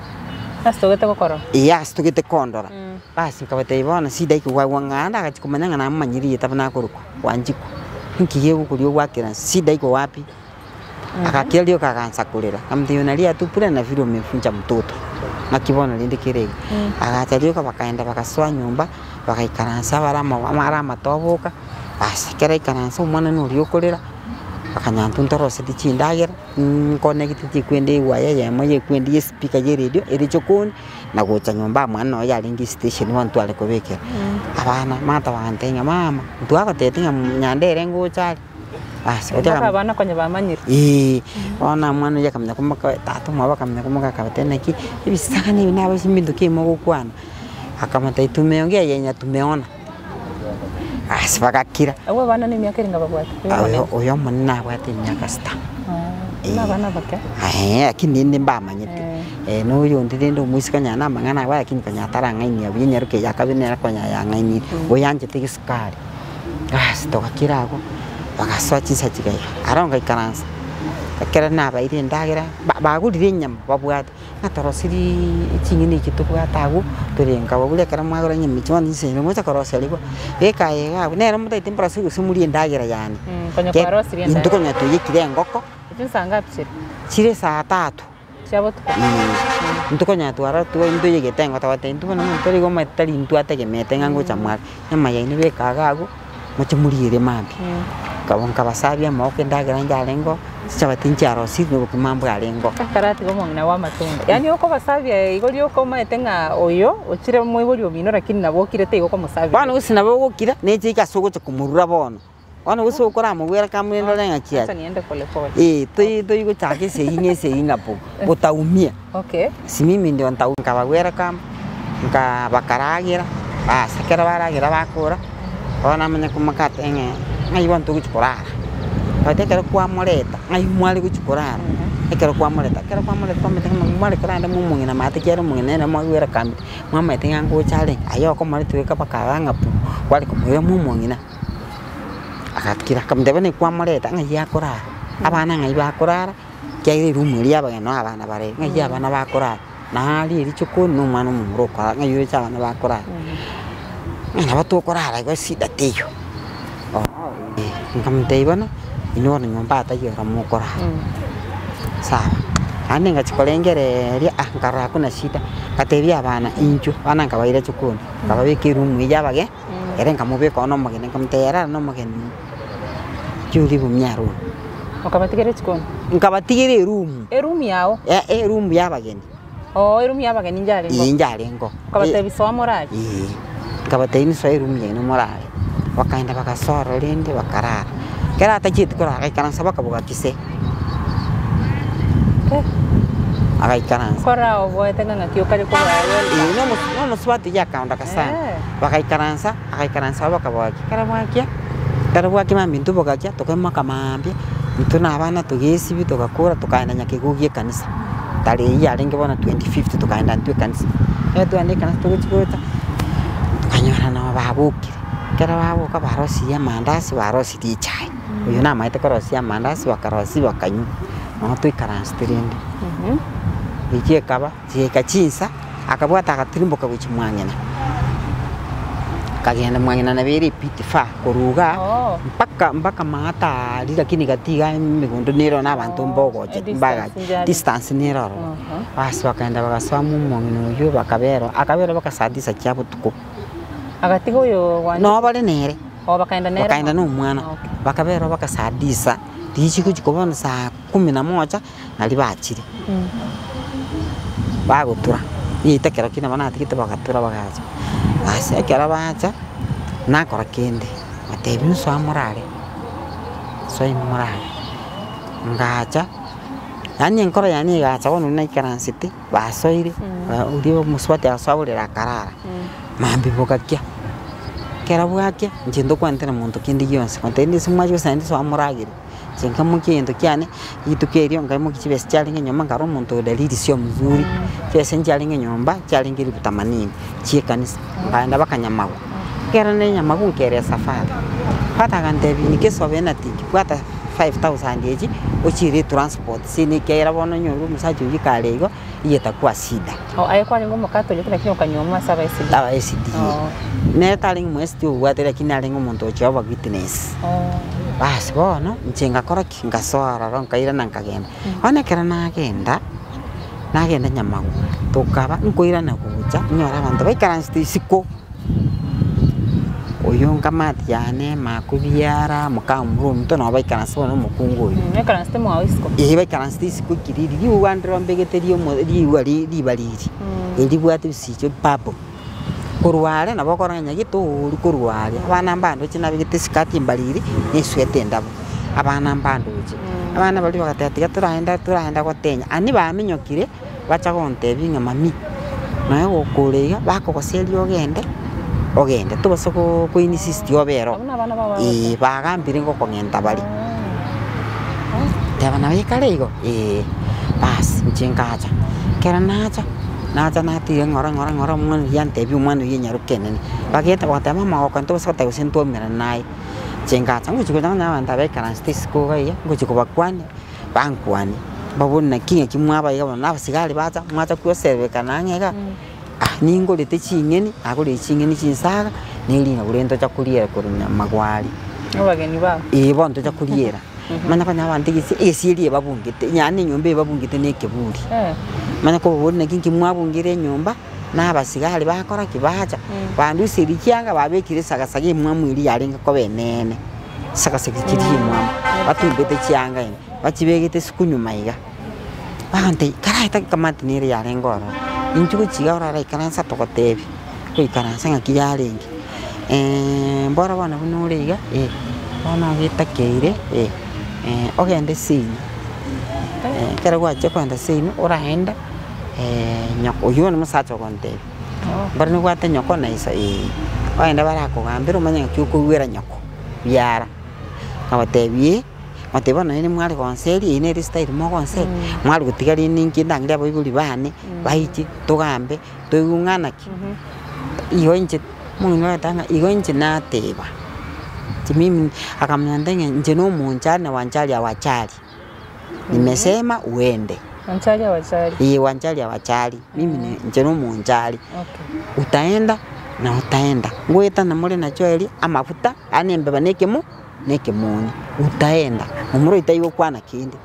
Asitogete gokorora. Eeh asitogete kondora. Basi nkabatebia bono shida iko gwa ng'anda agachi komanya ng'a namomanyire rieta buna akorokwa, Wanjiku. Nki gegokoria ogwakera nse, shida iko wapi? Agakira rioka agansa korera, akamotebia unalia tu bure na vile umefunja mtoto, naki bono rende kere iga. Agacha rioka bakaenda bagasoa nyomba, bagaikaransa bare ama are amatoboka, basi ekero aikaransa omwana noria okorera, bakanyora intwe ntoroseti chindagera, nkonegete chikwende ewaya eyemo ya ekwende ya espika ya eredio ere chokoni, na gocha nyomba mwane noyo yarenge estation bono tware kobekera. Abana, mata bagantebia ng'a mama, ntwagotebeti ng'a nyandere ngocha are. Basi Mpaka otiga abana konya bamanyire. Eeh, bono omwana oyio akamanya komoka tata omwabo akamanya komoka akabatebia naki, ebisagane ebi nabase mbinto ki mogokwana? Akamotebia tumeongea yenye tumeona. Basi bagakira. Abwo abana na emiaka eringa babwate? Oyo omonene. Oyo oyo omonene nabwate emiaka sita. Buna abana abake. Eeh, lakini rende mbamanyete. Na oyonde rende omoiseke onye na amang'ana abwo lakini konya atarang'ainia buya enyaroka eye akabe nere konya yang'ainire, oyanchete egesukari. Basi togakira agwo, bagasoa chinsa chigaika, aro ngaikaransa. Ekero nabaire endagera, ba bagorire enyama babwate, ng'a torosiriiii ching'eni echi tobwate abwo, tore nka baburia ekero mwagora enyama echi bono inse mogocha korosia rigwa, beka aye iga abwo, nere motaete mborosirie gose morie endagera yane. Konya kwarosirie Intwe endagera. konya toiyekire engoko, Chinsa ngapi chire? chire saa tatu. Chia botuko. Intwe konya twara ntoyegete engo togoteba intwe bono monto ore iga omanyete tari intwe ategemeete ng'a ngocha mware, nyama yaino beka iga abwo, moche moriere mambia. Nkaba nkabasabia amagoko endagera nchiarenge oo, chichabati nchiarosirie na obokima mbwarenge oo. Akaratiga omong'ina bwa amatunda. Yaani okobasabia igo rioka omanyete ng'a oyo ochire moibori omino lakini nabo okirete igo okomosabia. Bono gose nabo ogokira, neche ike ase ogocha komorura bono. Bono gose okoramogwera kamorende ore ng'aki Acha aye. niende pole pole. Eh, toi toigochaka esegi ng'a esegi ng'a po, utaumia. Okay. Si mimi ndio ntaumia, nkabagwera kama, nka bakaragera, baas, ekero baragera bakora, bono namanya komokata ng'a ng'ai bono togochia korara. But ekero kwamoreta, ng'ai mware gochia korara, ekero kwamoreta, ekero kwamoreta kwamanyete ng'a mware korara ande momong'ina maate ekiagera omong'ina nere mwagwera kambi, mwamaete ng'a ngocha arenge, aye okomoreta goika mpaka iga ng'a pu, kware komoira mwa omong'ina. Agakira, akamotebia buna kwamoreta ng'ai akorara, abana ng'ai bakorara, ekiagera eroom eria y'abageni noo abana bare, ng'ai abana bakorara, naaaria eria chikoni na omwana omomura okorara, ng'ai oroche abana bakorara. Ng'a nabo tokorara igo shida teiyo. Nkamotebia bono, inwe bono nyomba ataiyo oro mokorara, sawa. Naende ngachia korengereria ah nkarora hakuna shida, ngatebia abana inchuo, abana nkabaira chikoni, nkababeka eroom eywo ya abageni. Ere nkamobeka oo nomogeni, nkamotebia, Rara nomogeni oo, chiuri bumia room. Okabatigera echikoni? Nkabatigera eroom. Eroom yao? Eh, eroom ya abageni. Oo, eroom ya abageni njarenge oo? Ee, njarenge oo. Okabatebia soa morare? Ee, nkabatebia inwe soa eroom yaino morare. Bakaenda bagasoa ororo rende bakarara. Ekero atachieti korara agaikaransa mpaka bogakise. Agaikaransa. Kora oboete ng'a ng'aki okare korwa aye Ee, ore. na omosubati oyio akaondoka sana. Eh. Bagaikaransa, agaikaransa abwo bakabogakia. Ekero bwakia, ekero bwakia mambia intwe bogakia, tokaimoka mambia, intwe na abana togesibia togakora tokaenda nyakegogi ekanisa. Tarehe eyio yarenge bono 25th tokaenda intwe ekanisa. Ekero twaenda ekanisa togochia gocha, tokanyora nabo babokire. Ekero baboka barosirie amandasi, barosirie echae. Oyo namaete korosia amandasi, bakarosia bakanywa, nonya toikaransete rende. Eyio ekaba, chigaika chinsa, akabwata agatirimboka gochia mwa ng'ina. Akagenda mwa ng'ina nabo ere ebit far korwa igaa, Oh. mpaka mpaka maate aria lakini gati igaa emegondo nere ororo na abanto mbogocha Edistance mbagache, njare. distance nere ororo. Basi bakaenda bagasoa mwa omong'ina oyio bakabera oo, akabera mpaka saa tisa chia botuko. Agatiga oyo gwanchete. Noo bare nere. Oh, bakaenda nere Bakaenda mono. na omwana, Okay. bakabera mpaka saa tisa, riria chigochia koba bono saa kumi na moja, naria bachire. Bagotura, riaita ekero ki nabo natigete bagatura bagacha. Ase ekero bacha, nakora kende, ngatebia insoa morare, soa inwe morare. Ngacha, yaani enkoro yane egacha bono naikaransete, basoire, oria omosubati agasoa borere akarara. Mambia bogakia, ekero bwakia, inche ntokwanete na monto kende gionsi, gotebi nde ase mwacha gose naende soa moragere, inche nkaimokia egento kiane, rituko erio nkaimokia chibesa chiarenge nyomba nkarora omonto oyo dalili sio mzuri, chibesa nchiarenge nyomba, chiarenge elfu themanini, chia ekanisa, nkaenda mpaka nyamagu. Ekero nare nyamagu nkeresa father, father agantebia nikesobe nothing, bwata 5000 echi, ochiire etransport ase ekiagera bono onyore omosacha oyio kare igo. Eye etakuwa shida. Oh, aye kwarenge Omokatoliki lakini okanyuomwa ase aba SDA. Aba SDA. Oh. Nere tarenge omo SDA obwate lakini arenge omonto o Jehovah Witness. Oh. Basi bono, inche ngakora ki? Ngasoa ororo nkairana nkagenda. Bono ekero nagenda, nagenda Nyamagu, tokaba nkoirana gocha, nyore abanto baikaransete isiko. Oyo nkamati yane, makobiara, mokamura ominto nabo baikaranse bono omokungu oyo. Baikaransete mwao isiko? Eeh baikaransete isiko ekiriri, riuga ndire mbegete riomo riuga riba riri, eribwate ebisicho purple. Korwa aria nabo okorora ng'a nyagete oria korwa aria, abana mbandoche nabegete esikati embariri, na esweta endabu, abana mbandoche. Abana baria bagateba tiga toraenda toraenda gotenya, ani baminyokire. Bacha gontebia ng'a mami, nonya gokora iga, bakogoseria ogende, ogende, tobasa ko koinsist obe ero. Abwo nabana bao Eeh, bagoteba. bagambire ngokong'enta bare. Teba nabo ekare igo, eeh, bas inche nkacha. Ekero nacha, nacha natiga ng'ora ng'ora ng'ora omwana oyio antebia omwana oyio enyaroke enene. Bagete bagateba mama goka ntobasa goteba gose ntwaumerane naye. Inche nkacha, ngochi gocha nonye abanto aba baikaransete isiko iga iga, ngochi kobakwania. Bankwanie, mbabore naki ng'aki mwaba iga bono, na abasigari bacha, mwacha kweserebekana ang'e igaa, ah ningorete ching'eni, nagorire ching'eni chinsaga, na erinagu rende ntocha koriera korwa nyamagwari. Abageni bao. Eeh bono ntocha koriera, manya konya abanto egesi egesi eria ebabungete, yaani enyomba ebabungete na ekeburi. Manya kobaboria naki nki mwabungire enyomba, na abasigari bakora ki? Bacha, banduseria chianga babekire esagasaga emwamu eria yarenge koba eneene. Chisagasagi chiria chimwamu, batumbete chianga ime, bachibegete isiko nyuma iga. Bagontebia, karaeta ekamati nere yarenge ororo, inchuo gochia iga orare ikaransa togotebie, goikaransa ng'aki yarenge, mbora bono buna ore iga eh, bono ogetakeire eh, ogende seino, ekero gwachia kogenda seino, oraenda nyoko oywo bono omosacha ogontebia, mbare nobwate nyoko na iso eh, ogende barakogambere omanye ng'aki okoigwera nyoko biara, agotebi eh, Ngotebi bono naende mware gonseria eye nere estyle mogonseria, mware gotiga rende inche ndangere abaibori bane, baiche togambe, toigwe ng'a naki. Igo inche, omong'ina oyo ng'a igo inche nateba, inche mimi akamanya ng'a inche na omonchari na wanchari awachari, nimesema uende. Wanchari awachari. Eeh wanchari awachari, mimi ni inche na omonchari, Okay. utaenda na utaenda, ngoetana more nachio eria amafuta, yaani embeba na ekemo. na ekemonyi, utaenda, momura oyo taigokwana kende.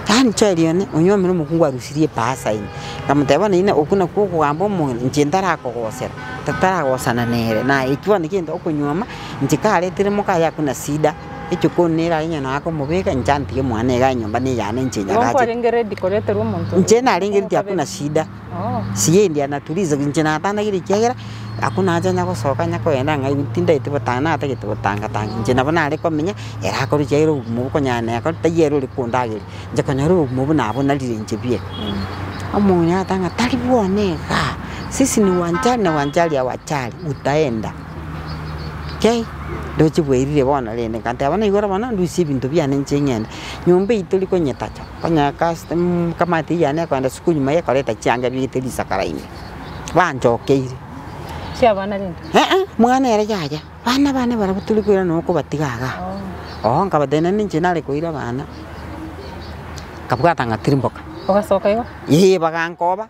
Yaani chiaeri one, onyuomire omokungu arusirie epasa ime, nkamotebia bono ine okwo nakwo okogamba omong'ina, inche ntarakogosera, totaragosana nere, naye eki bono kegento okonyuoma, inche karetire mokaye hakuna shida, echokoni nere aye onye nakomobeka inche antige mwane iga enyomba na eyane inche Igo nyagache. nkwarenge ready koreterwa omonto Inche narenge ready hakuna shida. Siendi anatuliza inche natandagire ekiagera hakuna haja onya gosoka onya kogenda ng'a tindagete gotanga natagete gotanga tanga inche nabo nare komenya ere akore ekiagera obogima obo konyara nere taiyo ere ore kondageria inche konyora obogima obo nabonarire inche bieka. Omong'ina agateba ng'a tari bwone igaa, sisi ni wanjari na wanjari hawachari utaenda. Kei, ndoche bwairire bono rende nkanteba bono igoro bono ndusie ebinto biane inche ng'ende, nyomba eyio tori konyetacha. Konya kamati eyio yane ekogenda sukuru nyuma ekoreta chianga ebegete risakara ime, banchokeire. Chiabana rende? Eh eh, mwana ere yaya, bana bane barabwo tori koira nonya okobatiga igaa. Oo nkabatebia naende inche nare koira abana, nkabwata ngatirimboka. Ogasoka igo? Eeh bagankoba.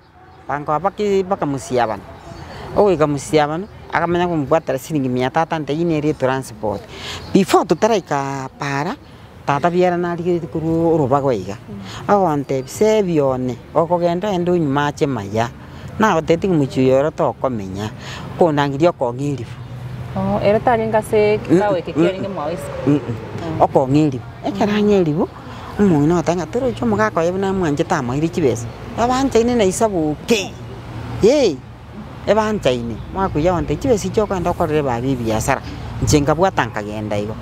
Bankoa baki bakamosia-abana, ogoika mosia-abana, akamanya komobwatera siringi mia tata nteyia nere etransport. Before totaraika para, tata biara narigeretie korwa orobago iga, agontebia sebi one, okogenda ogende onywe mache maya, nagotebetie ng'a mochie oyo oro tokomenya, okondangeria okong'a eribu. Oo, ere tarenge ase ekikao eke kiarenge mwao isiko? Okong'a eribu, ekero ang'a eribu. Omong'ina ogoteba ng'a torochi omogaka oye buna amwanchete amoeire chibesa, ebanchaine na isaboke, eh, ebanchaine. Omogaka oyio agontebia chibesa echi okogenda okorere baba ebiasara, inche nkabwata nkagenda igo.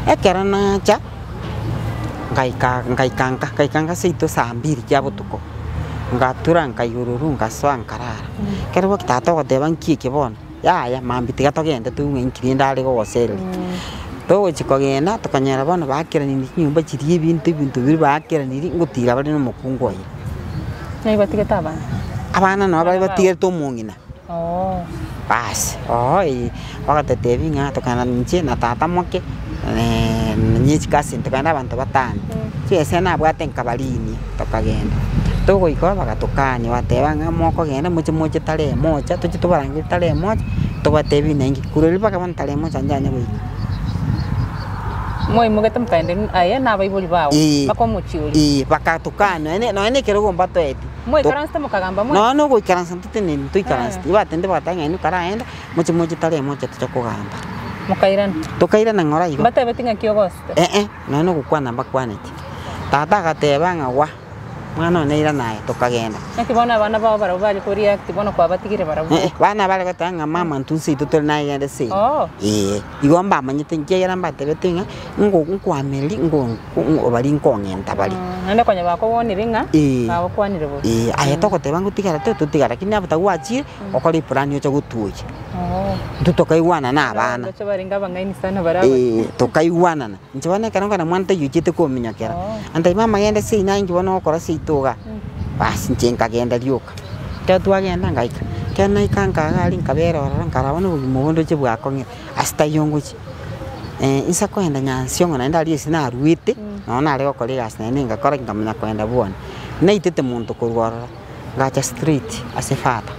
Ekero nacha, ngaika ngaika nka, ngaika nka seito saa mbiri chia botuko, ngatura nkaigororwa nkasoa nkarara. Ekero boki tata ogoteba nki eke bono, yaya mambia tiga togende toigwe ng'a inki rende are gogosereria. Togochia kogenda, tokanyora bono bakeranirie chinyomba chiria ebinto ebinto biria bakeranirie ngotira bare na omokungu oye. Naki batigete abana? Abana nabo bare batigerete omong'ina. Oo. Baas, oo eh, bagatotebia ng'a tokagenda inche na tata moke na chicousin tokagenda abanto batano. Chibesa nabwate nkabarinia, tokagenda. Togoika oo bagatokania bagateba ng'a mokogenda moche moche tarehe moja, toche tobarangerie tarehe moja, tobatebie nainki. Korwa erio mpaka bono tarehe moja nchanya goika. Mwaimogete mokaenda aye na abaibori bao, Eeh, mpaka omochie oria. eeh, bagatokania nonye nonye na ekerogo mbatoeti. Mwaikaransete mokagamba mwensi? Nonya na ogoikaransa ntoteneni ntoikaranseti, ebatebete bagateba ng'a inwe karaenda, moche moche tarehe moja toche kogamba. Mokairana? Tokairana ng'ora igo. Mbatebeti ng'aki ogosete? Eh eh, nonya na ogokwana mbakwaneti. Tata agateba ng'a gwa, mwana one irana aye, tokagenda. Naki bono abana bao barabwo bare ko react bono kwabatigire barabwo? Eh eh, abana bare goteba ng'a mama intwe nseito tore naye genda seino. Oo. Eeh, igo mbamanyete ekiagera mbatebete ng'a ngo nkoamereri ngo ngo baria nkong'enta baria. Naende konya bakobonire ng'a Eeh. bagokwanire bobe. Eeh, aye togoteba ngotigara to totigara lakini nabo tagwachire, okore eplan oche gotuoyia. Oo. Intwe tokaigwana na abana. Ndoche barenge abang'aini sana baria aba. Eeh, tokaigwanana. Inche bono ekero nkogenda mwana taiyo ochiete kominyokera, antebia mama genda seino aye inki bono ogokora seito igaa, basi inche nkagenda rioka. Ekero twagenda ngaika, ekero naika nkaga aria nkabera ororo nkarora bono obogima obo ndoche bwakong'ire, ase taiyo ngochia. Insa kogenda nyansiongo naende aria ase narwete. Nonya nare gokora egasi naende ngakora nkamanya kogenda bwone. Naitete monto korwa ororo, ngacha straight ase father.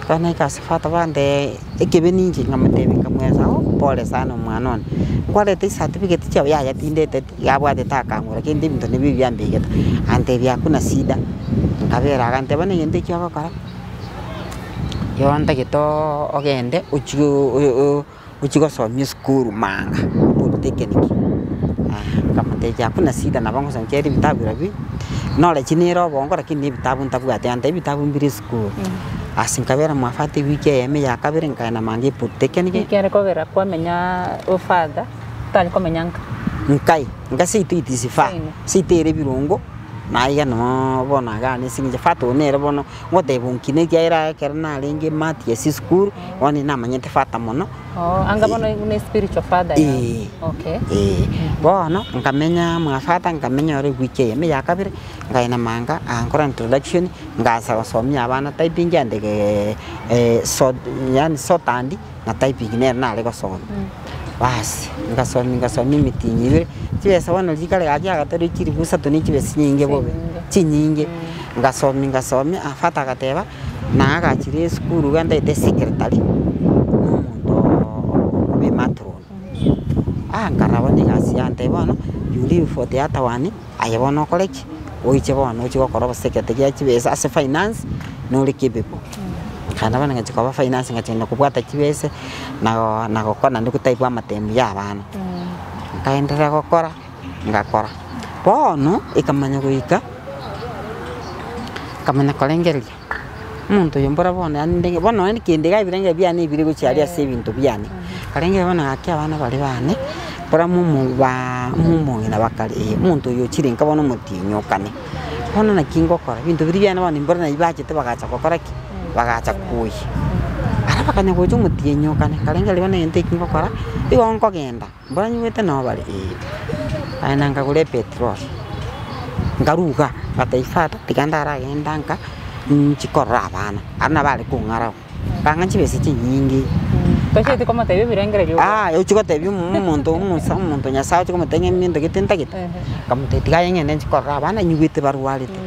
Ekero naika ase father bantebia ekebe ninche nkamotebia nkamweleza oh pole sana omwana one, nkwarete ecertificate chiago yaya tindeteti, iga abwatete akang'ura kende ebinto nibio ebi ambegete. Antebia hakuna shida, nkabera iga antebia bono egento ekio ogokora, igo ntagete ogende ochie ochie gosomia esukuru manga polytechnic. Nkamotebia hakuna shida nabo ngosoma ekiagera ebitabu nabio knowledge nere obongo lakini na ebitabu ntabwati antebia ebitabu mbire esukuru. Asi nkabera mwa father ewiki eyemo eya kabere nkaenda manga epolytechnic. Ekiagera kogera kwamenya ofather, otari komenya nka. Nkai, nka seito it is far, seito ere ebirongo, naiga noo bono iga ase eng'encho father oyo nere bono. Ngoteba onkina ekiagera ekero narenge Mathias esukuru, bono namanyete father mono. Oh, anga bono buna espiritual father yao. Eeh. Okay. Eeh. Bono nkamenya mwa father, nkamenya ore ewiki eyemo eya kabere, nkaenda manga agankora introduction, nkaansa gosomia abana typing yandege sort yaani shorthand na typing nere nare gosomia. Baas, ngasomia ngasomia emitinyi ibere, chibesa bono rikare gaki agatari chilifu isato ne chibesa chinyinge bobe, chinyinge. Ngasomia ngasomia, father agateba, naagachire esukuru iga ntaete esecretary, na omonto okoba ematron. Ah nkarora bono egasi yantebia bono, you leave for the other one, aye bono okore ki? Oiche bono oche gokora obosecretary ekiagera chibesa ase finance, nore capable. Naende bono ngachia koba finance ngachia kobwata chibese, na na gokora naende gotype amatemu ya abana. Nkaenderea gokora, ngakora. Bono, ekamanya goika, nkamanya korengereria, omonto oyo mbora bono yaani ndenge bono nonye kende iga ebirengererio biane ebire gochia aria ase ebinto biane. Nkarengereria bono gaki abana baria bane, mbora momo baa momong'ina bakare eh, omonto oyo ochire nka bono omotienyi okane. Bono naki ngokora, ebinto biria biane bono mbora nabio bachete bagacha gokora ki? Bagacha koyia. Aria bakanya gocha omotienyi okane, nkarengereria bono egento eki ngokora, igo nkogenda, mbora nyigwete noo bare eh. Nkaenda nkagora epetroli, nkaruga, ngatebia father tiga ndaragenda nka, nchi korora abana, aria nabo are kong'arau. Bang'a chibesa chinyinge. Tochieti komotebia ebirengererio obwate. Yaya ochia gotebia omo- omonto omosa omonto Nyasaye ochia komotebia ng'a ebinto gete ntagete, nkamotebia tiga aye ng'ende nchie korora abana nyigwete barwarete.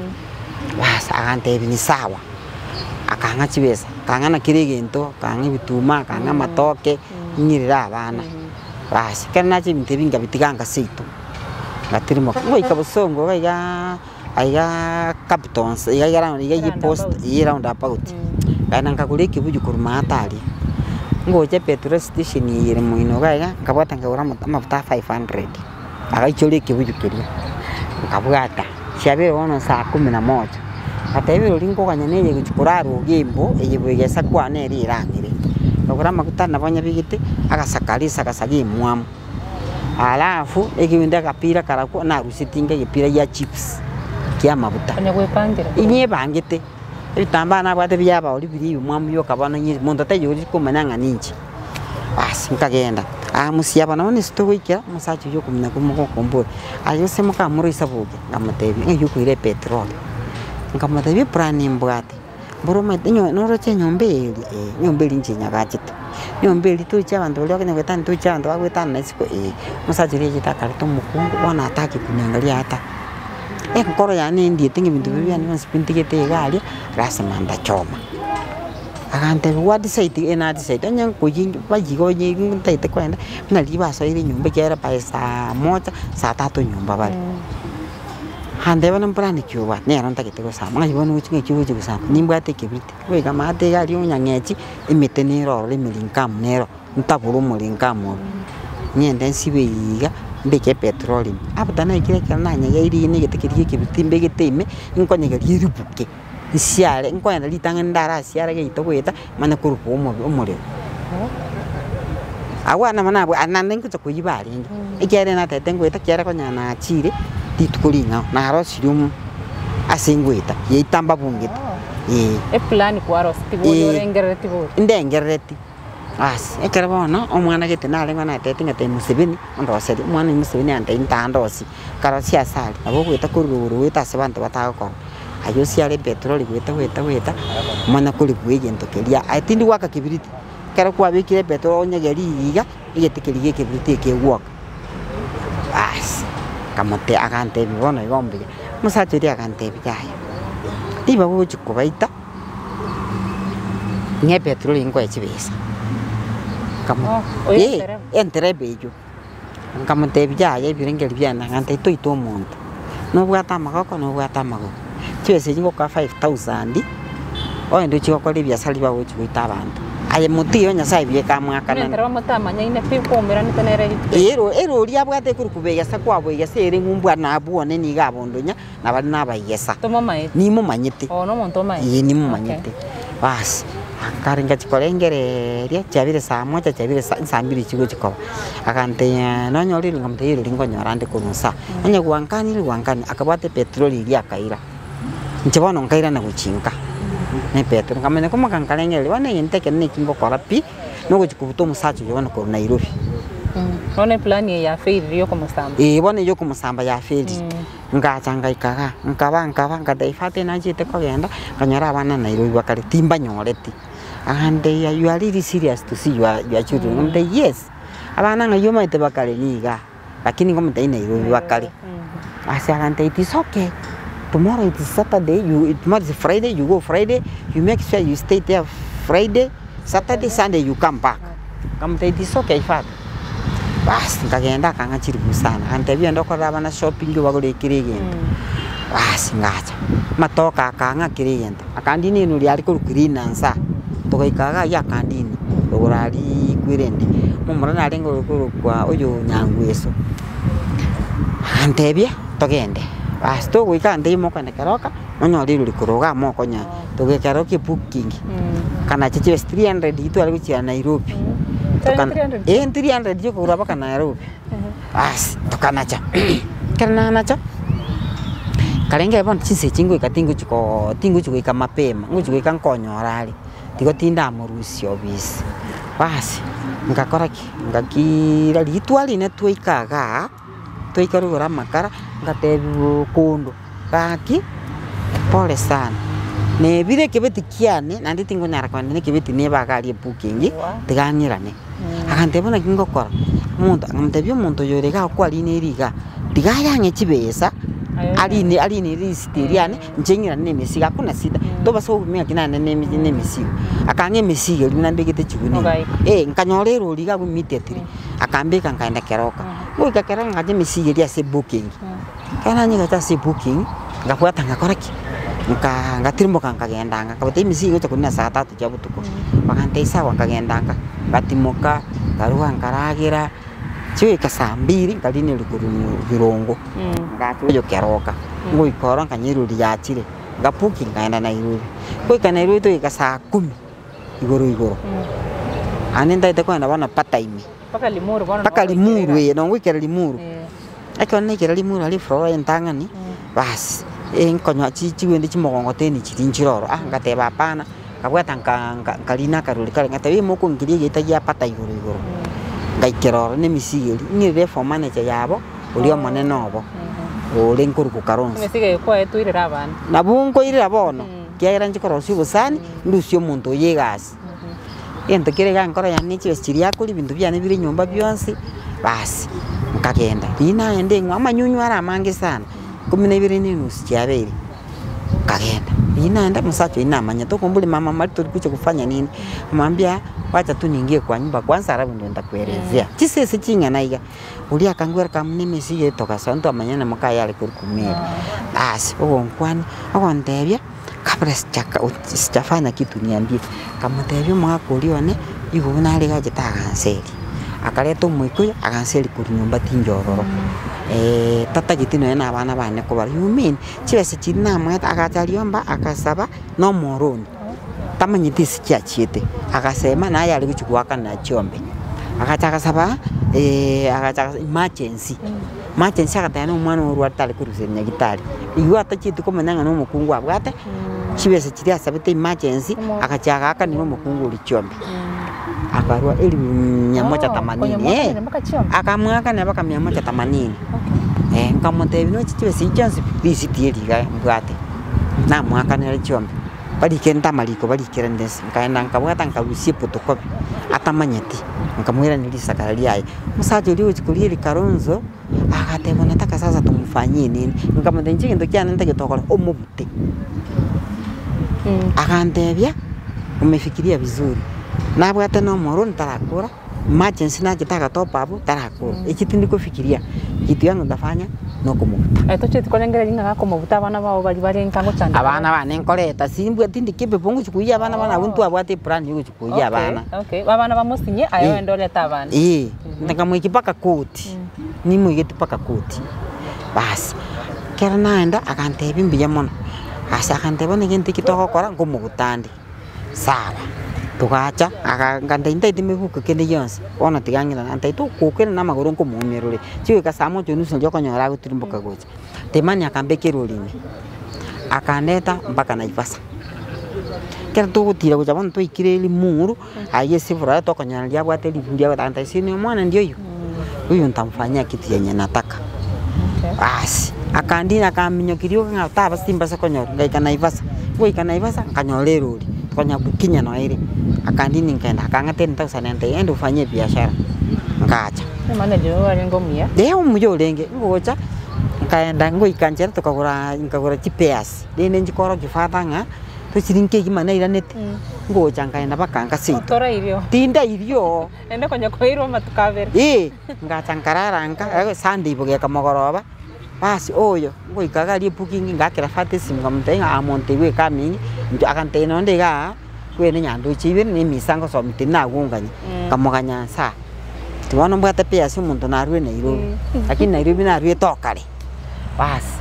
Baas agantebia ni sawa, akang'a chibesa, akang'a na kera egento, akang'a ebituma, akang'a amatoke, ng'irere abana. Baas, ekero nacha ebinto ebi nkabitiga nka seito, ngatirimoka, ngoika bosongo iga igaaa. Aiga Capitons, iga iga round iga iga post Roundabout. iga round about. Nkaenda nkagora ekebuyu korwa maate aria, ngocha epetrol station eye ere moino iga iga, nkabwata nkagora amato amafuta a 500, agaichora ekebuyu keria, nkabwata, chiabeire bono saa kumi na moja, ngatebia rirorio nkoganya na eye egochia korara ogembo, eye boigesa kwane ere erang'ire. Nkagora amaguta nabo nyabegete, agasakara esagasaga emwamu. Alafu ekegende agapira karakwo narusetie inga egepira gia chips kia amaguta. Onye gwepangire. Inyebangete, ebitambaa nabwate bia abaoria biria ebimwamu bioka bono inye monto taiyo oria komanya ng'a ninche. Baas nkagenda, aa mosiaba nabo nese togoikera, omosacha oyio okomina komogokombora, aye gose mokamoroisia bobe, nkamotebia ng'ai okoira epetroli, nkamotebia eplan nimbwate. Mboro omanyete onye noroche enyomba eye eria eh, enyomba eria inche nyagachete, enyomba eria toche abanto baria bakonyara goetana toche abanto bagoetana na isiko eh. Omosacha oria achete akareta omokungu bono atake kunyangaria ata, enkoro yane endiete ng'a ebinto biria biane bionsi pi ntigete iga aria, lasima ndachoma. Agantebia gwa decide eh na decide onye nkoyia bayie igo onye ntagete kogenda, buna riria basoire enyomba ekiagera by saa moja, saa tatu nyomba bare. Naende bono mborane ki obwate? Nero ntagete gosamba, ng'ai bono gochi ng'aki ogochi gosamba, nimbwate ekebiriti, goika maate iga aria onyang'echi, emete nere ororo emirinkamu nero, ntabore omorinkamu oria, ng'ende nsibe iga, mbeke epetroli ime. After naikire ekero nanyegeire iga na egete keria kia ekebiriti mbegete ime, nkonyegeria eribuke, nsiare, nkoenda ritang'ani ndarasiare geito goeta, manye korwa omo omorero. Agwo nabo nabwo naende ngocha koyiba arenge, ekiagera natebete ngoeta ekiagera konya nachire rituko ring'ao, narosirie omo ase ngoeta, yaita mbabungete, eh. Eplan kwaroseti bori Eh. orengerereti bori. Ndengerereti, baas, ekero bono omwana gete narenge natebete ng'a tebia Museveni ondoserie, omwana oyo Museveni antebia ntandosie, nkarosia ase aria, nabo ogoeta korwa igoro goeta ase abanto batagokora. Aye osiare epetroli goeta goeta goeta, omanye korigwa egento keria, aye tindi goaka kebiriti, ekero kwabekire epetroli onyegerie iga, egete keria gia ekebiriti ekegwoka, baas. Nkamote agantebia bono igo mbuya, omosacha oria agantebia yaya, ribaga ogochia kobaita, ng'a epetroli nkoe chibesa. Nkamo Oh, oyo eh, entereba. entereba eywo. Nkamotebia yaya ebirengeri biane, agantebia toita omonto, nobwate amagoko nobwate amagoro, chibesa echi ngokoa 5000, ogende ochie gokora ebiasara ribaga ogochia goita abanto. Aye motiyo Nyasaye bieka Buna amwakanane. entereba motamanyaine pi kwaumeranete nere rituko Ero erori abwate ekorokwa begesa kwabo egesa ere ng'umbu nabwo one nigo abondonya nabare nabaigesa. Tomomaeti? Nimomanyete. Oo nomonto omaete? Ee nimomanyete. Baas, akare ngachia korengereria, chiabire saa moja chiabire saa saa mbiri chigochia koba. Agantebia nonyorire? Nkamotebia erori nkonyora nde korwa nsaa. Onye gwankanire gwankanire, akabwata epetroli eria akaira. Inche bono nkairana gochia nka, na epetroli, nkamanya komoka nkarengereria bono egento eke neki ngokora pi, nogochia kobuta omosacha oyo bono korwa Nairobi. Bono eplan eye yafailire ya okomosamba. Eeh bono eywo okomosamba yafailire. Ngacha ngaika igaa, nkaba nkaba nkadivert nachiete kogenda, nkanyora abana Nairobi bakare timbanyoreti. Agantebia you are really serious to see your your children? Nkamotebia yes, abana ng'ai omanyete bakare nigaa, lakini nkomotebia Nairobi bakare. Ase agantebia it is okay, tomorrow it is Saturday, you tomorrow is Friday, you go Friday, you make sure you stay there Friday, Saturday, Sunday you come back. Nkamotebia it is okay father. Baas, nkagenda akang'a chiribu sana, agantebia ogende okorere abana shopping obagorere kera egento. Baas, ngacha, amatoke akang'a kera egento, akandina eno riare korwa Kirina nsa, togaika iga aywo akandina, rogoro ariiii kwerende, omomura narenge ore korokwa oyo Nyangweso, agantebia togende, baas togoika agantebia mokogenda Keroka, onyore erori korwa igaa mokonyora, togaika Keroka ebooking, nkanacha chibesa 300 tware gochia Nairobi. Tokana eh 300 chiokogora mpaka Nairobi, baas tokanacha, ekero nanacha, nkarenge bono chinsa echi ngoika tingochi koo tingochi goika mapema, ngochi goika nkonyora are, tigo tindamorusia obisi. Baas, ngakora ki, ngakiira ritwa rine twaika igaa, twaika rogoro amakara, ngatebiwa okondo. Gaki, pole sana, nebire ekebeti kiane naende tingonyara kogenda na ekebeti nebe iga aria ebooking, tiga ng'irane. Agantebia buna ki ngokora, omonto akamotebia omonto oyo ore igaa okwarine iga, tiga ayang'e chibesa, arine arine erisiti eria yane, inche ng'irane na emesigo hakuna shida, tobasa kogumia ng'aki naende na emi na emesigo. Akang'a emesigo eria buna mbegete chigunia ime, eh nkanyora erori iga abwo immediately, akambeka nkaenda keroka, goika keroka nkacha emesigo eria ase ebooking. Ekero nanyegete ase ebooking, ngabwata ngakora ki? Nka ngatirimboka nkagenda nka, nkabatebia emesigo egocha korina saa tatu chia botuko, bagantebia sawa nkagenda nka, ngatimoka, nkarua nkaragera, chigoika saa mbiri nkarineria korwa birongo, ngacha oyo keroka, ngoika ororo nkanyora erori yachire, ngabuki nkaenda Nairobi. Goika Nairobi togoika saa kumi, igoro igoro, naende ntagete kogenda bono part time. Mpaka Limuru bono Mpaka noo Limuru goikerera. eye noo ngoikera Limuru. Eh. Ekero naikera Limuru aria efloor entang'ani, baas, nkonywa chi chigwende chimogongoteni chiria nchire ororo, ah ngateba hapana, nkabwata nka nka nkarina akarori karia ngateba ime okongiria egeita giapata igoro igoro. Ngaikera ororo na emesigo eria, ng'irire efloor manager yabo, oria omonene obo, ore nkorokwa Kalonzo. Emesigo eye kwaetweirere abana. Nabo nkoirera bono, ekiagera nchi korosia obosani, ndusie omonto oyo egasi. Egento kere iga enkoro yane ne chibesa chiria akoria ebinto biane bire nyomba bionsi, basi nkagenda. Riria nagenda eng'we amanyunyu are amange sana, ikomi na ibere na enusu chiabeire, nkagenda. Riria nagenda omosacha oyio namanyete okomboria mama mari torikuja kufanya nini? Nkamwambia wacha tu niingie kwa nyumba kwanza alafu ndio nitakuelezea. Chisese ching'ana iga, oria akangwera kamuna emesigo eye togasoa ntwamanyana mokaye are korwa Meri. Basi ogonkwania, ogontebia. Kabla sichaka sichafanya kitu niambie, nkamotebia omogaka oria one, igo buna are iga achete aganseria, akareta omoika oyo aganseria korwa nyomba tincha ororo, tatageti nonye na abana bane kobara you mean chibesa chiria namoete agacha riomba akasaba na omoroni, tamanyeti ase chiachiete, agasema naye are gochia goakana chiombe, agacha agasaba agacha agasa emergency. Emergency agateba na omwana orwarete are korusia nyagetari, igo atachieti komanya ng'a na omokungu abwate, chibesa chiria asabete emergency, agachia agaakanera omokungu oria chiombe, akarwa elifu mia moja themanini eh, akamwakanera mpaka mia moja themanini, eh, nkamotebia nochi chibesa echi chionsi pi, risiti eri iga mbwate, namwakanera chiombe. Barikerente amariko barikerente ense, nkaenda nkabwata nkarusia ephotocopy atamanyeti, nkamoiraneria risakara riaye. Omosacha oria ogochia koria Kalonzo, agateba nataka sasa tumfanyie nini? Nkamotebia inche egento kiane ntagete okore, omobute. Agantebia, umefikiria vizuri, nabwate na omoro ntarakora, emergency nachete agatopa abwo tarakora, eki tindi kofikiria, kitu yangu ntafanya nokomobuta. Aye tochieti korengereria ng'a gakomobuta abana bao baria bare nka ngochandeka bare. Abana bane nkoreta simbwa tindi capable ngochia koiyia abana bane abwo ntwabwate eplan ya ogochia koiyia abana. Okay, okay, abana bamosinye aye Eh. ogende orete abana. Eeh, nkamoikia mpaka koti, nimoigeti mpaka koti, basi. Ekero naenda agantebia mbuya mono, ase agantebia bono egento eki togokora nkomoguta ande. Sawa, togacha aga ngantebia ntaete mebuko kende gionsi, bono tiga ng'irane, antebi tokokera na amagoro nkomoumia ore, chigoika saa moja unusu naria okonyora agotirimboka gocha. Temani akambeka erori ime, akandeta mpaka Naivasha. Ekero togotira gocha bono twaikire Limuru, aye ase efuraha tokonyora riabwate ribu riabwate agantebia si ni omwana ndi oyio, huyu nitamfanyia kitu yenye nataka. Baas, akandina akaminyokia rioka ng'a taba simbasa konyora, ngaika Naivasha, ngoika Naivasha nkanyora erori, konya bukinya noe ere, akandina nkaenda akang'a ten thousand antebia enda ufanyie biashara, ngacha. Emanager oyo arenge omuya. Ee omuya orenge, ngocha nkaenda ngoika nchera tokagora nkagora chipears, rende nchikorokia father ng'a tochiri nkegima nairanete, ngocha nkaenda mpaka nka seito. Otorairio. Tindairio. Naende konya koirwa amatuko abere. Ee, ngacha nkarara nka, ege Sunday bogeka mogoroba, basi oyo, ngoika iga aria ebooking ngakera father esimi nkamotebia ng'a I'm on the way coming, intwe agantebia nonde igaa, kwene nyandoche ibere na emisa ngosomia tindi nagunganya, nkamoganya nsaa. Inche bono mbwate pi ase omonto narure Nairobi, lakini Nairobi naruete o kare, basi,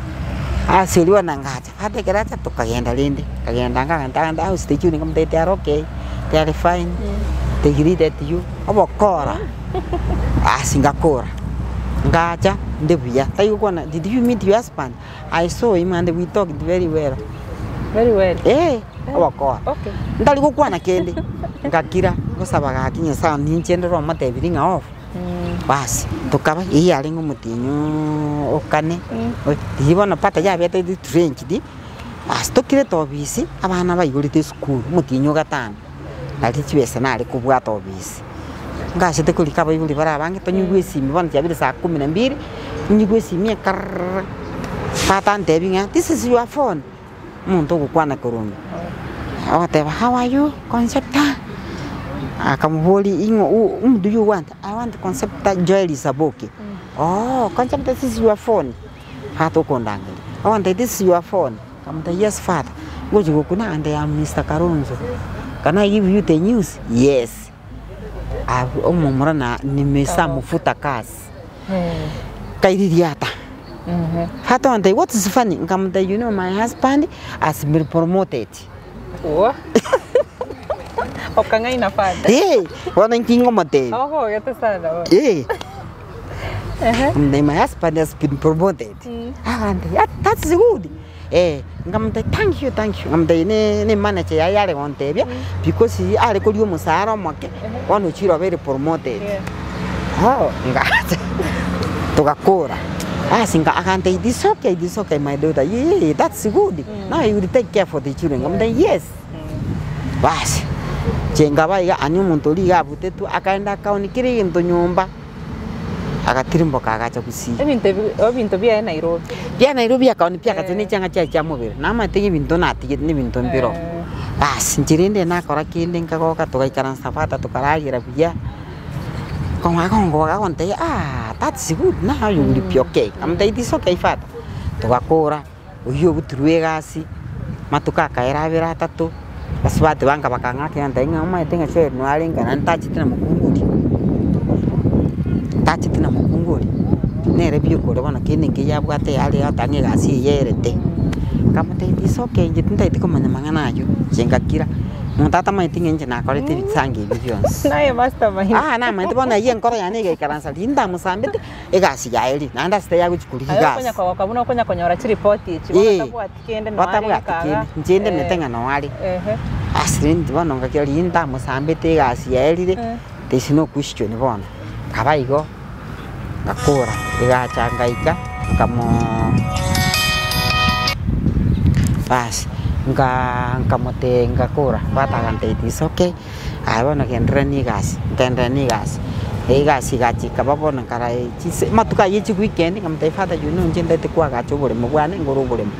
ase erio bono ngacha, father ekero acha tokagenda rende, nkagenda nkagenda aganta how is the children nkamotebia they are okay, they are fine, they greeted you, obokora, basi ngakora, ngacha nde buya, tari gokwana did you meet your husband? I saw him and we talked very well. Very well. Eh, obokora. Okay. Ntari gokwana kende, ngakira, ngosaba gaki Nyasaye ninche ndore omotebirie ng'a off. Basi, tokaba eyio yarenge omotienyi okane, riria bono mpaka yabete retrenched, basi tokirete obisi, abana baigorete esukuru, omotienyi o gatano, nari chibesa nare kobwata obisi. Ngachete korika abaibori bare abange tonyigwe esimi bono chiabire saa kumi na mbili, nyigwe esimi ekarrrr, tata antebi ng'a this is your phone, omonto ogokwana korwa ime, ogoteba how are you Concepta? Akamoboria ing'o whom do you want? I want Concepta Joel Saboke, ooh Concepta this is your phone, tata okondangeria, ogontebia this is your phone, nkamotebia yes father, ngochi gokuna ande am Mister Kalonzo, can I give you the news? Yes. Abwo omomura na nimesamufuta kazi. Nkaiririata. Father ontebia what is funny? Nkamotebia you know my husband has been promoted. Okang'aina father. Eh, bono inki ngomotebia? Ogogete sana bono. Eh. Nkamotebia my husband has been promoted. Agantebia "Ah, that's good. Eh, nkamotebia thank you thank you, nkamotebia ne ne manager yaye are gontebia, because are koria omosara omoke, bono ochire obeire promoted. Oh, ngacha togakora, basi nka agantebia it is okay it is okay my daughter, yee that's good, now you will take care for the children, nkamotebia yes. Basi, inche nkaba iga aria omonto oria iga abutetwe akaenda akaoni kera egento nyomba. Agatirimboka agacha gusii. Ebinto ebi ebinto biaye Nairobi. Bia Nairobi akaoni piagacha ne chianga chiaye chia mobere, namanyete ng'a ebinto natigete na ebinto mbiroo. Basi inche rende nakora kende nkagoka togaikaransa father tokaragera buya, kong'aa agongoka agontebia aah that's good now you will be okay, nkamotebia it is okay father, togakora, oyio obuturwe egasi, matuko akaera abere atato, basubati banka bakang'akera ntebi ng'a omanyete ng'a chiaye narenge naende ntachete na mokungu oria, ntachete na mokungu oria, nere bioka ore bono kende nkeiyo abwate yare yatanga ng'a egasi eye yaerete. Nkamotebia it is okay inche tintageti komanya mang'ana aywo, inche ngakira, monto atamanyeti ng'a inche nakorete ebisango ebi bionsi. Naye mastermind. Aa namanyete bono eywo enkoro yane egaikaransa riria ntamosambete. Egasi yaye eri, naende ase tayagochia korigia Aye egasi. okonya kogoka buna okonya konyora chiripoti echi, bono Ee, tabwati kende noare batabwati ekaga. kende, inche ndemete Eh, ng'a noare. ehe. Ase rende bono ngakira riria ntamosambete egasi yaerire, Eh. there is no question bono. Nkaba igo, ngakora, egacha ngaika, nkamoo basi, Nkaa nkamotebia ngakora, father agantebia it is okay, aye bono genderera na egasi, nkaenderera na egasi. Egasi egacha ekaba bono nkara chise amatuko aywo ya chiweekend nkamotebia father you know inche ntagete koagacha oboremo bwane ngore oboremo.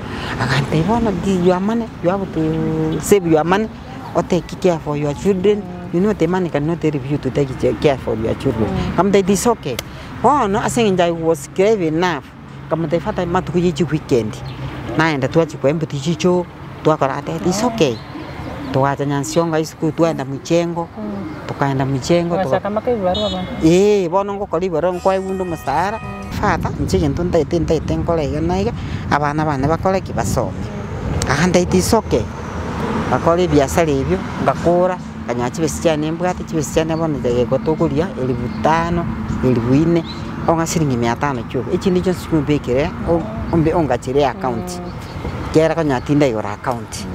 Agantebia bono your money you have to save your money o take care for your children, you know the money cannot help you to take care for your children. Nkamotebia it is okay. Bono ase eng'encho I was clever enough. Nkamotebia father amatuko ye chiweekend, naenda twachia koemba tichicho, twakora agateba it's okay. Togacha Nyansiongo high school twaenda mchengo, tokaenda mchengo toga Ogachaka mpaka ebibarua bono. eeh bono ngokora ebibarua nkoegwa onde omosara, father inche egento ntaete ntaete nkore iga na iga, abana bane bakore ki? Basome. Agantebia it is okay, ngakora ebiasara ebio, ngakora, nkanyora chibesa chiane mbwate, chibesa chiane bono chigekwa tokoria elifu tano, elifu inne. Ong'a siringi mia tano chioka, echinde chionsi chimbekere ombe ongachere eaccount, ekiagera konya tindaigora account.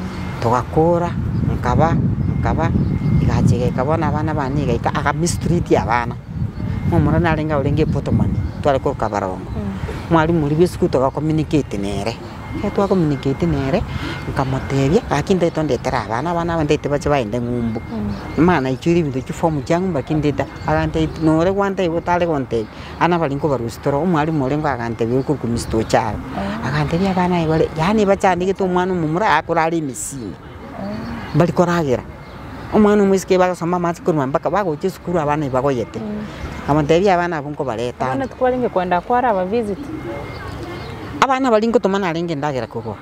Togakora, nkaba, nkaba, egacha egaika bono abana bane egaika aka mistreat abana. Momura narenge orenge epotomani, tware koroka barongo, mwalimu oria bwa esukuru toga communicate nere. Ekero twa communicate nere, nkamotebia, gaki ntaete ondetere abana, abana aba ntaete bache baende ng'umbu, mana naichoire ebinto chiform chia ng'umbu lakini ntaete, agantebia nore gwantebia otare gontebia, abana baria nkobarusia toro, omwalimu orenge agantebia ore korokwa Mister Ocharo, agantebia abana aye bare yaani bachandegete omwana omomura akorara emesini, mbari koragera, omwana omoiseke bagasoma amache korwa mpaka bagocha esukuru abana ebagoyete, nkamotebia abana abwo nkobareta Abana ande. tikwarenge koenda kwara aba visit? Abana baria ngotoma narenge endagera kogora,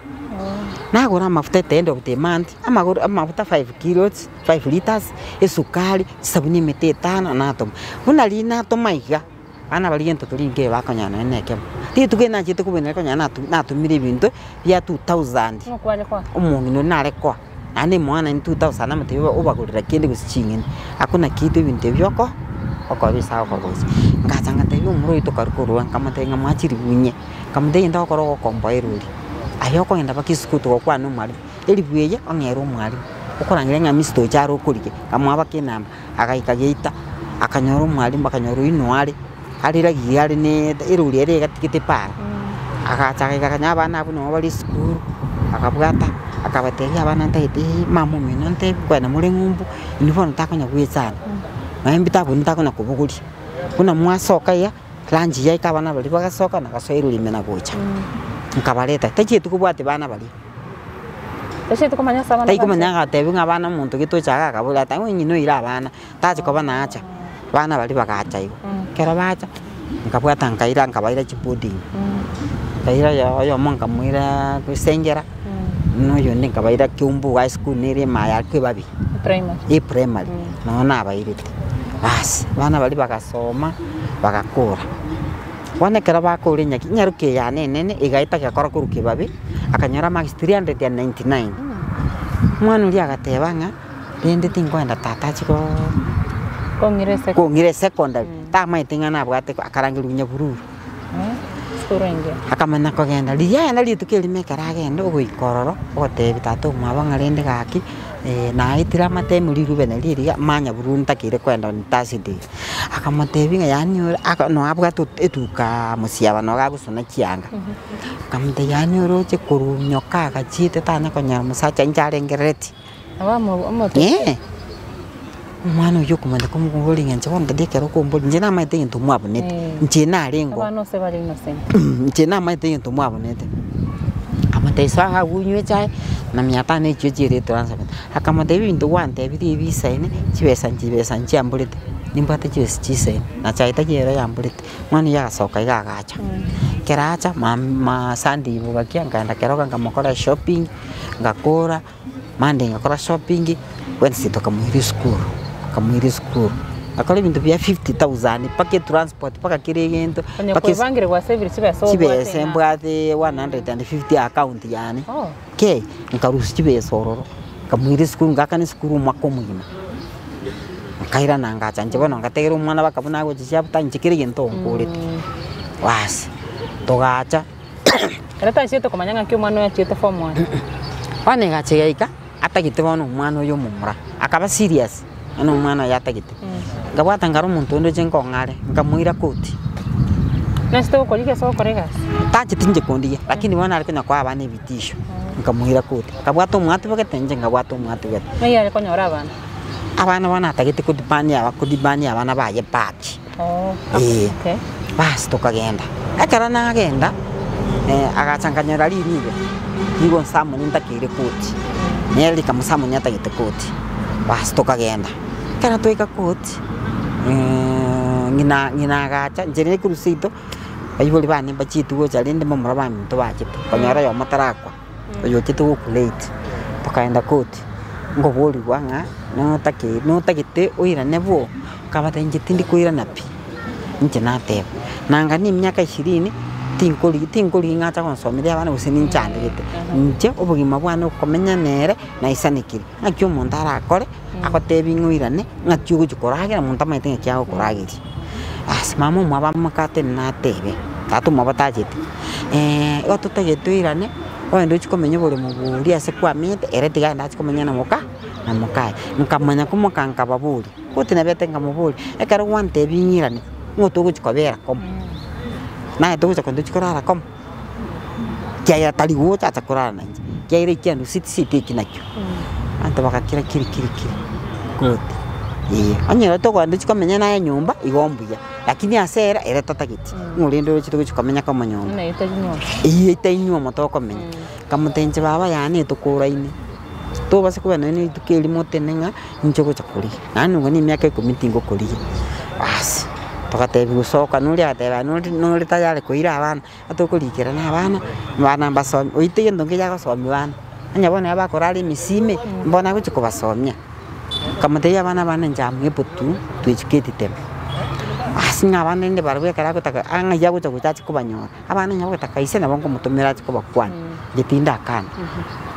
nagora amafuta at the end of the month, amagoro amafuta five kilos, five litres, esukari, chisabuni emete etano natoma. Buna riria natoma iga, abana baria gento keria nkere bakonyora nonye na ekemo. Rituko eri nachete kobwenia konyora natu natumire ebinto bia two thousand, Ng'o kware koa? omong'ina oria nare koa, naende emoa naende two thousand namotebia oba obagorera kende gose ching'eni, hakuna kitu ebinto ebio oko okobisa okobosia. Ngacha ngatebia omura oito karu korwa nkamotebia ng'a mwachire bunye, nkamotebia egento ogokora ogokomboa erori, aye okogenda mpaka esukuru togokwana na omwalimu, eribu eye ong'ere omwalimu, okorangeria ng'a mister ocha are okorigia, nkamoa mpaka enamba, agaika geita, akanyora omwalimu akanyora oyio noyo are, are ragia are na erori ere egatigete para, agacha agaika akanyora abana abwo nabo bare esukuru, akabwata akabatebia abana ntagete mama omino ntebi nkoenda more ng'umbu, inwe bono takonya goechanda, nonye mbitabu ebi ntakonya kobogoria, buna mwasoka iga, lunch yaika abana baria bagasoka nagasoa erori ime na gocha, nkabareta, tachieti kobwatia bana baria. Tachieti komanya ase abana Tari komanya agatebiwa ng'a abana omonto gete ocha iga akabora ati ng'a ng'ina oire abana, tachi koba naacha, abana baria bagacha igo. Ekero bacha, nkabwata nkaira nkabaira chiboarding, nkaira oyo oyomo nkamoira Sengera, na oyonde nkabaira Kiumbu High School nere ime aya Kebabi, Primary. eprimary, nonye nabairete. Baas, abana baria bagasoma, bagakora. Bono ekero bakora enyaki, enyaroka eye yane enene egaeta egakora korwa kebabe, akanyora marks 399. Omwana oria agateba ng'a rende tinkoenda tata achie koo Kong'ira esecondary. kong'ira esecondary, tamaete ng'a nabwate akarangerigwa nyabururu. Esukuru engiya. Akamanya kogenda, riria aye rituko erimo ekero agenda ogoika ororo, ogotebia tata omwabo ng'a rende gaki. Naetire amatemo rirube nario riria manya bururu ntakeire koenda on Thursday. Akamotebia ng'a yaani ore aka noo abwate eduka mosiaba noo agosona chianga. Akamotebia yaani oroche korwa nyoka agachiete tanya konyora omosacha inche arengerereti. Eh, omwana oyio okomanya komoboria ng'a inche bono tari ekero okomboria inche namaete egento mwabunete, inche narenge oo. Abana ose bare innocent. Inche namaete egento mwabunete. Akamotebia sawa agwo onywe echae, na mia tano echio chiere etransport. Akamotebia ebinto gwantebirie ebi bisaine, chibesa chibesa nchiamborete, nimbwate chibesa chisaine, na chae tari ero yamborete. Omwana oyio agasoka iga agacha, ekero acha ma Sunday bogakia nkaenda keroka nkamokora shopping, ngakora. Monday ngakora shopping, Wednesday tokamoira esukuru, tokamoira esukuru. Ngakora ebinto bia 50,000 mpaka etransport mpaka kera egento, Onye mpaka esi- kwebangire gwasavire chibesa obwate chibesa enough. mbwate 150 account yane, Oh. kei, nkarusia chibesa ororo, nkamoira esukuru ngaakana esukuru omwaka omogima. Nkairana ngacha inche bono ngategera omwana baka buna agocha chiabuta inche kera egento nkorete. Baas, togacha. Ere tachiete komanya ng'aki omwana oyo achiete form one. Bono egacha egaika, atagete bono omwana oyo omomura, akaba serious, bono omwana oyo atagete. Nkabwata nkare omonto onde oche nkong'are, nkamoira koti. Nachete gokorigia ase ogokora egasi? Tacheti inche kondigia, lakini bono are konya koa abana ebitisho. Nkamoira koti, akabwata omwati bogete, inche nkabwata omwati bogete. Ng'ai are konyora abana? Abana bono atagete kodibani aba kodibani abana baye back. Oh, Ee. okay. Bas tokagenda. Ekero nagenda, agacha nkanyora riribe, nigo nsamoni ntakeire koti, nere rikamosamoni atagete koti. Bas tokagenda, ekero twaika koti, ng'ina ng'ina agacha, inche rende korwa seito, abaibori bane mbachieti gocha rende momura baminto bachete, konyora oyomo tarakwa, oyo ochete gokwa late. Tokaenda koti, nkoborigwa ng'a notake notagete oirane boo, nkabatebia inche tindi koirana pi, inche nateba, nanga na emiaka ishirini, tinkori tinkorigia ng'a acha gonsomeria abana gose ninchandegete, inche obogima bwane okomenya nere naisanekire, ng'aki omonto arakore. Agotebi ng'a oirane, ng'aki ogochia koragera monto amanyete ng'aki agokorageria. Ase mama omwabo amokate natebe, tata omwabo tachete, igo totagete oirane, ogende ochie komenya oboremo boria ase kwamenyete, ere tiga agende achie komenya na moka na mokaye. Nkamanya komoka nkababoria, goti nabete nkamoboria, ekero gwantebia ng'irane, ng'o togochia kobera komo? Naye togocha kogenda tochie korara komo? Ekiagera tari gocha acha korara nainche, ekiagera ekio anduseti sete eki nakio. Abanto bagakira kiri kiri kiri, goti eh. Onye ere tokogenda tochie komenya naye nyomba, igo mbuya, lakini ase ere, ere tatageti, ng'o rende oroche togochia komenya komo nyomba. Buna etari nyomba. Eyio etari nyomba tokomenya. Nkamotebia inche baba yane etokoraine, tobasa koba nonye na rituko erimo otene ng'a inche ogocha korigia, naende nigo na emiaka ikomi tingokorigia. Baas, togatebiwa soka noria agateba nori nore tayari koira abana, atokorikera na abana, abana mbasomi, oite gento nkeria agosomia bana, onye bono nabo bakorara emesime, mbono agochia kobasomia. Nkamotebia abana bane inche am able to to educate them. Ase ng'a abana rende barabwo ekero agotaka ang'ai agocha gocha ache kobanyora. Abana onye bagotaka ise nabo nkomotomera ache kobakwania, inche tindakana.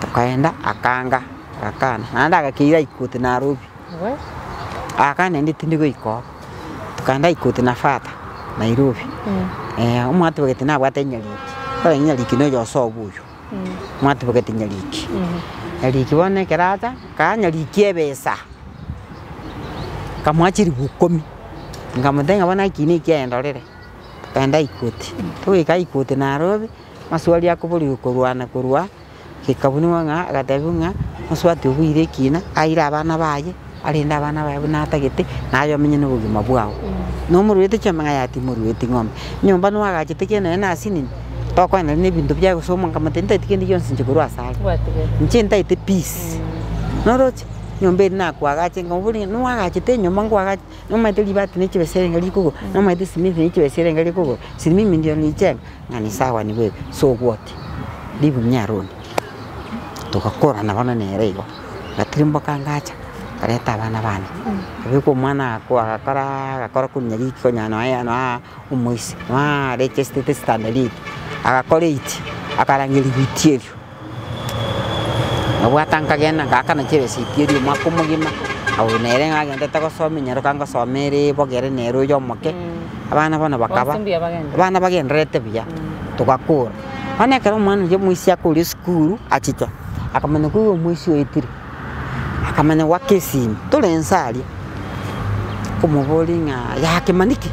Tokaenda akanga, agakana, naende agakeira Ikuti Nairobi, agakana naende tindi goika oo. Tokaenda Ikuti na father Nairobi, omwatebegete nabwate enyariki, ekero enyariki na oyo osobo oywo, omwatebegete nyariki. Nyariki bono ekero acha, kaa nyariki ebesa, nkamoa chiribu ikomi, nkamotebia ng'a bono ekina ekiaye ndorere. Tokagenda Ikuti, togoika Ikuti Nairobi, amaswali akoborigwa korwa na korwa, gekabunigwa ng'a agatebiwa ng'a mosubati obuire ekina, aire abana baye, arende abana baye buna atagete, naye omenye na obogima bwao. Nomoruete chiombe ng'a yaya timorueti ng'ombe, nyomba noagachete kende nonye na asinini, tokoenda na ebinto biaye gose omonto ntagete kende gionsi inche korwa ase are, inche ntagete peace, noroche? Nyomba eria nakoagache nkamobori ng'a noagachete enyomba nkoagache. Nomanyete ribati ne chibesa erenge rikogwa, nomanyete simiti ne chibesa erenge rikogwa, si mimi ndio nilichenga, ng'a ni sawa ni wewe, so what? Leave me alone. Togakorana bono nere igo, ngatirimboka ngacha, nkareta abana bane, nkabeka omwana agakwa agakoraa agakora korwa nyariki konya noe noa omoisia, noa arechestete standard eight, agakora eight, akarangeria rigwiti erio. Nabwata nkagenda ngaakana chiresiti eria omwaka omogima, abwo nere nagendete gosoma enyaroka ngosoma ere bogere nere oyo omoke, abana bono bakaba, Bonsi mbuya bagenda. abana bagendererete buya, togakora. Bono ekero omwana oyio omoisia akoria esukuru, achicha, akamanya koigwa omoisia oetire, akamanya goaka esimi, tore nse aria, nkomoboria ng'a yaa Kemaniki,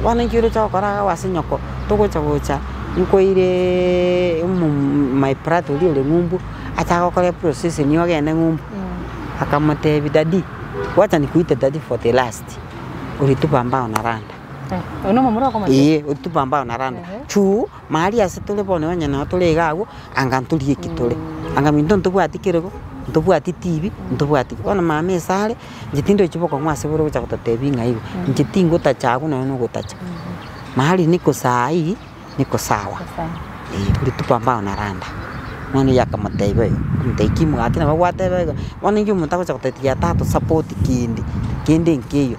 bono inki oroche gokora iga ase nyoko, togocha gocha nkoireeee omo my brother oria ore ng'umbu, acha agokore eprocessing ogende ng'umbu. Akamotebia daddy, wacha nikuite daddy for the last, ulitupa mbao na randa. Oyo nomomura okomotebia? Eeh, ulitupa mbao na randa. Chuu, mahali ase tore bono onye noo tore iga abwo, anga ntorie eki tore. Anga minto ntobwati kerogo, ntobwati tibi, ntobwati ki. Bono mama ase are, inche tindochi bokong'u ase bore ogocha gototebia ng'a igo, inche tingotacha abwo nonye na ogotacha. Mahali niko saa hii, niko sawa, eh, ulitupa mbao na randa. Bono oyio akamotebia oyo, akamotebia ki gaki nabo gwateba iga, bono inki omonto agocha gotebia tiga tatosupport kende, kende nkeiyo.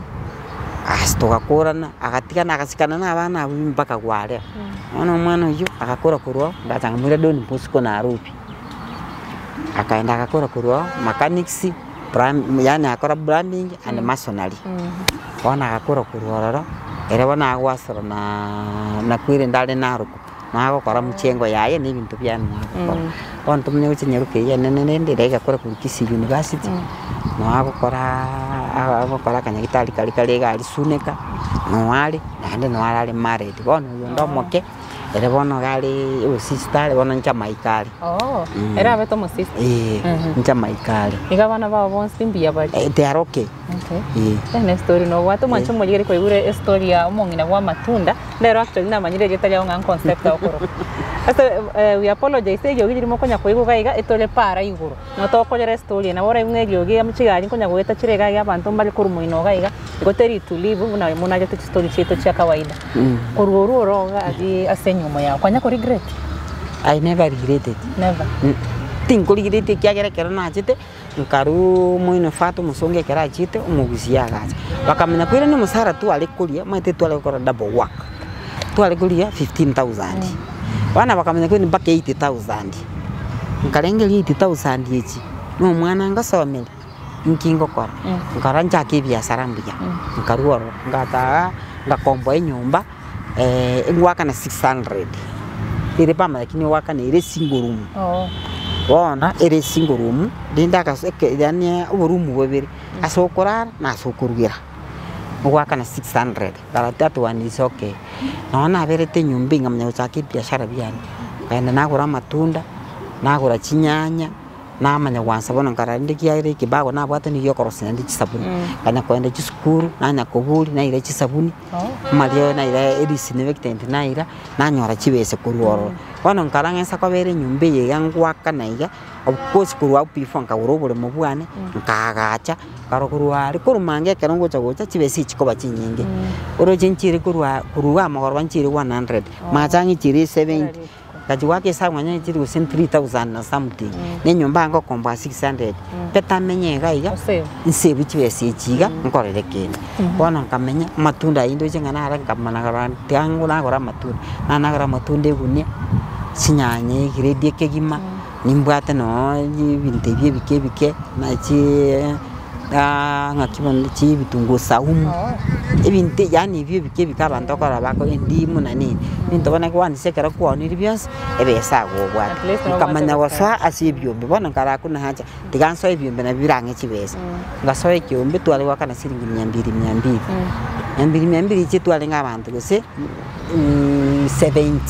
Aas togakorana, agatigana agasikana na abana abwo mpaka gwaria. Bono omwana oyio, agakora korwa oo, ngacha nkamoira Don Bosco Nairobi. Akaenda agakora korwa oo, mechanics, plam yaani agakora plumbing and masonry. Bono agakora korwa ororo, ere bono agoasora naaa nakwirende are Narok, nagokora mchengo yaye na ebinto biaye nagokora. Bono tomanye gochia nyaroka eywo enene rende ere egakora korwa Kisii University, noo agokoraaa agokora akanyagitari karia kare iga aria Suneka, noo are, naende noo arare married. Bono oyonde omoke. Ere bono iga are osista are bono Jamaica are. Oo, ere abete omosista? Eeh, Jamaica are. Iga abana bao bonsi mbuya bare? They are okay. Okay. Eeh. Eye ne story nobwate omwanche omorigeri kwaigure estory ya omong'ina bwa amatunda, nero actually namanyire erieta riao ng'a nconcepta okoroka. Ase we apologize eriogi riria mokonya koigwa iga iga etore para igoro, nabo togokorera estory eye nabo oraigwe ng'a eriogi amo chigari nkonya goeta chire iga iga abanto mbare korwa moino iga iga, igo teri tulivu buna monarete chistory chiaito chia kawaida. Korwa orwo oro iga aria ase enyiomo yao, kwanya ko regret? I never regretted. Never. Tinkoregret ekiagera ekero nachete, nkarwa omoino fata omosongo ekero achiete, omogusia agacha. Bakamanya koirania omosara tware koria, omanyete tware gokora double work, tware koria 15,000. Bono bakamanya koirania mpaka 80,000. Nkarengereria 80,000 echi, na omwana ngosomeria, inki ngokora? Nkarora nchake ebiasara mbuya, nkarwa ororo, ngataha ngakomboa enyomba ngoakana 600, ere bama lakini ogoakana ere single room. Bono ere single room, rende agaso eke yaani oborumu bobere, ase okorara na ase okorugera, ogoakana 600, but that one is okay. Nonya naberete enyomba eye nkamanya gochaka ebiashara biane, nkaenda nagora amatunda, nagora chinyanya. Namanya gwansa bono nkarora rende ekiagera ekebago nabwate nigo giokorosia naende chisabuni, nkanya kogenda chisukuru, nanya koboria naira chisabuni, amariogo naira edisinfectant naira, nanyora chibesa korwa ororo. Bono nkarora ng'a inse kobera enyomba eye iga ngoakana iga, of course korwa abwo before nkagora oboremo bwane, nkaagacha, nkarora korwa aria korwa manga ekero ngocha gocha chibesa echi chikoba chinyinge. Oroche nchiire korwa korwa igaa mogoroba nchiire 100, mache ang'e chiire 70. Ngachia goaka esabu nonye chiri gose 3000 na something, na enyomba ngokomboa 600, better menye iga iga, nsave chibesa echi iga, nkorere kende. Bono nkamenya, amatunda ayio ndoche ng'a nare nkamana korora tiga nagora amatunda, nare nagora amatunda egunia, chinyanya egrade ekegima, nimbwate nooonya ebinto ebi ebike ebike, buna chiiii ng'aki bono chibitunguo saumu, ebinto yaani ebio ebike ebike abanto okoroa bako endimu na nini, ebinto bono ekwanisa ekero kwaonire bionsi, ebesa ago obwate. At least nobwate Nkamanya ebesa. gosoa ase ebiombe, bono nkarora hakuna haja, tiga nsoe ebiombe nabio birang'e chibesa. Ngasoa ekiombe tware goakana siringi mia mbili mia mbili, mia mbili mia mbili echi twarenge abanto gose 70,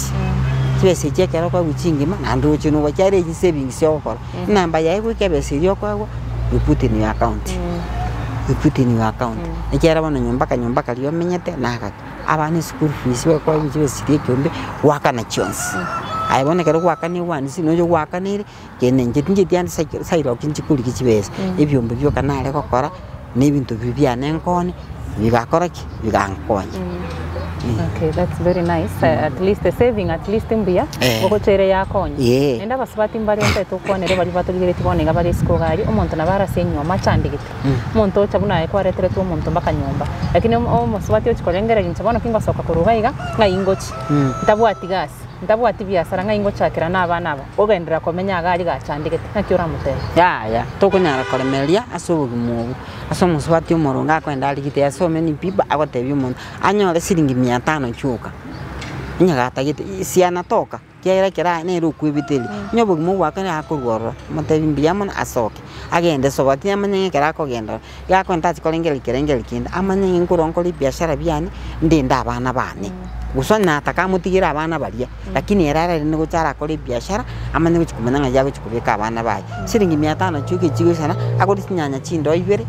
chibesa echi ekero okoegwa chingima naende oche nogochia are chisavings ogokora, enamba yaye goika ebesa eria okoegwa you put in your account, you put in your account. Ekiagera bono nyomba akanyomba karia omenyete nagake, abana eschool fees bakoegwa chibesa chiria ekiombe, goakana chionsi. Aye bono ekero goakania gwansi noyo goakaneire, kende inche tincheti ande sai sairoki inche korigia chibesa, ebiombe bioka nare gokora. Na ebinto biria biane nkone, bigakora ki? Bigankonya. Okay, that's very nice. At least a saving at least mbuya Eh. ogocha ere yakonya. Eh. Naende abasubati mbare ntaete okwanere baria batorigeretie bono iga bare isiko iga aria, omonto nabo are ase enyomba achandegete. Omonto ocha buna aye kwareteretwe omonto mpaka nyomba. Lakini omo- omosubati ochia korengereria inche bono kingosoka korwa iga iga, ng'ai ngochia? Ntabwati gasi. Ntabwati biasara ng'ai ngochakera nabana aba, ogenderera komenya iga aria gachandegete, naki oramotebie? Yaya, tokonyara koremereria ase obogima obo, ase omosubati omoronge akoenda arigite there are so many people agotebia omonto, anyore siringi mia tano chioka, onye gatagete sianatoka, ekiagera ekero aye nere okwebiteria, onye obogima obwo bwakare akorwa ororo, omotebi mbuya mono asoke, agende sobo lakini amanye ng'a ekero akogenda ororo, iga akoenda tachi korengereria kerengererio kende, amanye ng'a nkorwa nkore ebiashara biane, ndende abana bane. Gose onye nataka amotigere abana baria, lakini ere ararende gocha arakore ebiashara, amanye gochia komanya ng'ai agochia kobeka abana baye. Siringi mia tano chioka echi chigoisana, agore chinyanya chindoo ibere,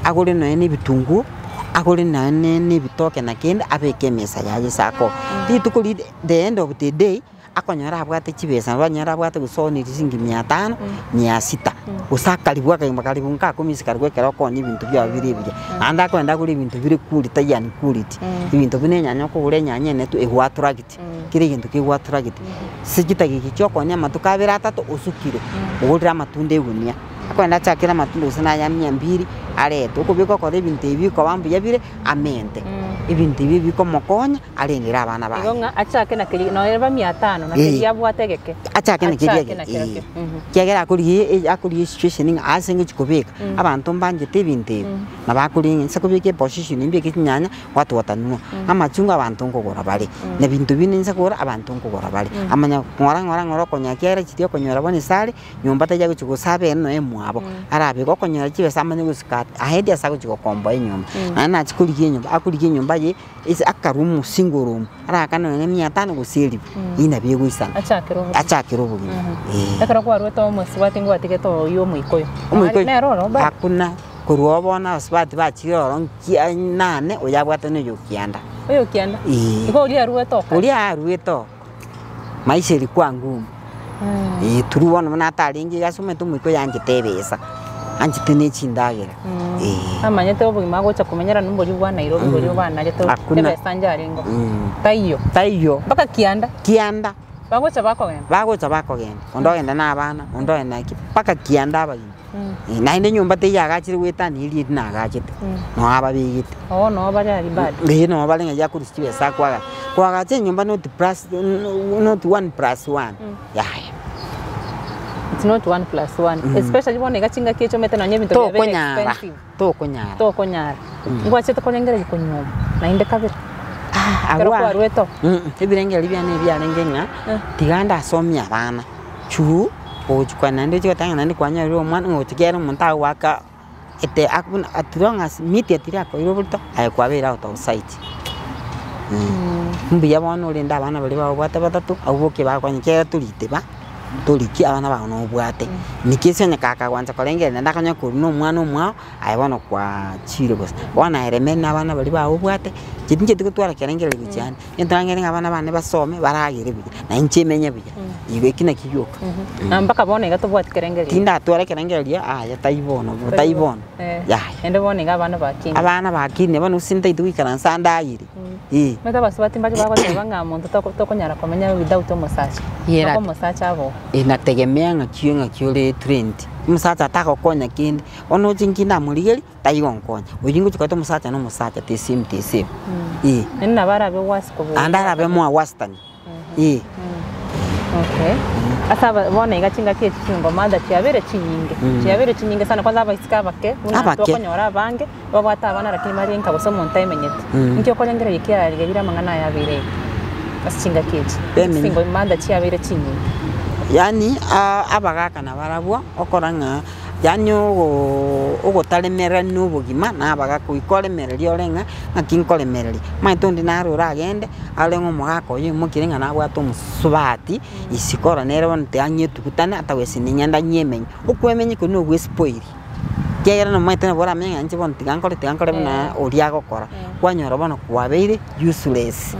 agore nonya na ebitunguo, agore nonya na ebitoke na kende, abeke emesa yaye ase akoa. Rituko rinde the end of the day, akonyora abwate chibesa, nabo anyore abwate gose one chiringi mia tano, mia sita, gose akaribwa akagima karibu nka akomisi karigwe ekero okoonia ebinto biago bire ebiya. Naende akogenda agore ebinto bire quality yani quality, ebinto buna enyanya okogora enyanya ene tu egoattracti, kera egento kegoattracti. Ase chitageka chia okoonia amatuko abere atato osukire, ogorire amatunda egunia, akogenda achakere amatunda gose na aya mia mbiri, arete, okobeka okora ebinto ebi bikoba mbuya bire, amente. Ebinto ebi bikomokonya. arendere abana baye. Igo ng'a achake na keria nonya neba mia tano na keria abwate egeke. Achake na keria Achake na egeke, kerokio. eh. Ekiagera akorigia e- akorigia esituation ng'a ase ngochia kobeka, abanto mbanchete ebinto ebi, nabo akoria ng'a inse kobeka eposition mbeke chinyanya, watu watanunua. Amachungwa abanto nkogora bare, na binto binde inse kogora abanto nkogora bare. Amanya ng'ora ng'ora ng'ora okonyora ekiagera chiria okonyora bono ase are, nyomba tari agochia gosaba ere nonya mwabo, arabeke okonyora chibesa amanye gosika. Ahead ase agochia gokomboa enyomba. Naende nachia korigia enyomba, akorigia enyomba aye ase akarumu single room, arakane nonye mia tano gose elifu, eywo nabo egoisana. Achakere obogima. Achakere obogima, eh. Ekero kwarwete omosubati ngwatigete oywo omoikoyo. Omoikoyo Nere oro bado? Hakuna, korwa oo bono abasubati bachire ororo nkia nane oyo abwate na oyo okianda. Oyo okianda? Eeh. Igo oria aruete oo kare? Oria aruete oo, maisha erikwa ngumu. Eeh true bono buna atarenge iga ase omanyete omoika oyo anchete ebesa, anchete na echindagera, eeh. Amanyete obogima agocha komenyera nomboria bwa Nairobi boria obanarete Hakuna. ebesa njarenge oo. Taiyo. Taiyo. Mpaka kianda. Kianda. Bagocha bakogenda. Bagocha bakogenda, onde ogenda na abana, onde ogenda naki, mpaka kianda abagima. Naende nyomba teiyo agachire goetania eria eria nagachete, noo ababegete. Oo noo bare aria bado. Eeh noo bare ng'a yakorusia chibesa akoagacha. Koagacha enyomba not plus not one plus one, yaya. It's not one plus one. Especially bono iga chingaki echi omanyete nonye ebinto biabeire Tokonyara, expensive. tokonyara. Tokonyara. Ngwachete korengereria konyuoma naende kabere. Ah, Ekero abwo aa- kwarwete oo. Ebirengererio biane ebiarenge ng'a, tiga ndasomie abana, chuu. Ogochia kwane naende ochie goteba ng'a naende kwanyorire omwana ng'a gochia kera omonto agoaka ete buna at long as media tiri akoira oborito aye kwabeire out of sight. Mbuya bono orende abana baria babwate batato abwo boke bagokonya ekiagera torite ba toriki abana bao nobwate. Nikesi onye kakagoancha korengereria naende akonyore korwa na omwana omwao. Aye bono kwachire bosa. Bono aye remeri na abana baria bao obwate, inche tincheti gotwara kerengererio gochia ande, egento nang'eire ng'a abana bane basome, baragere buya, na inche menye buya, igo eki nakio gioka. Na mpaka bono iga tobwati kerengererio. Tindatwara ekerengererio yaya tai bono, tai bono, yaya. Naende bono iga abana bakinire. Abana bakinire bono gose ntaeti goikaransa ande ayire, eh. Omanyete abasubati mbaria bagoteba ng'a monto toko tokonyara komenya without omosacha, mpaka omosacha abe oo. Inategemea ng'aki ng'aki ore trained, omosacha atagokonya kende. Bono oche inki ndamorigerie, taigonkonya. Oyio ngochia koreta omosacha na omosacha the same the same, eh. Naende nabo arabe worse kobua Naende arabe more worse than, eh. Okay. Ase aba bono iga chingaki echi chingoma chiabeire chinyinge, chiabeire chinyinge sana kwanza abaiseke abake buna Abake. twakonyora abange, babwate abana lakini bare nka gose omonto aimenyete. Inki okorengereria kiarigerire amang'ana aya abeire iga ase chingaki echi? Bemenya. Single mother chiabeire chinyinge. Yaani abagaka nabarabwo, okora ng'a. Yaani ogotaremererania na obogima na abagaaka goika oremererie ore ng'a ng'aki nkoremereria. Omanyete onde naro oragende arore ng'a omogaka oyo oimokire ng'a nabwate omosubati isiko oro nere bono tiga ng'etugutane atagwesi ning'ende anyemenye. Okwemenya okwo na ogwespoil, ekiagera nomanyete nabo oramenye ng'a inche bono tiga nkore tiga nkore buna oria agokora, kwanyora bono kwabeire useless.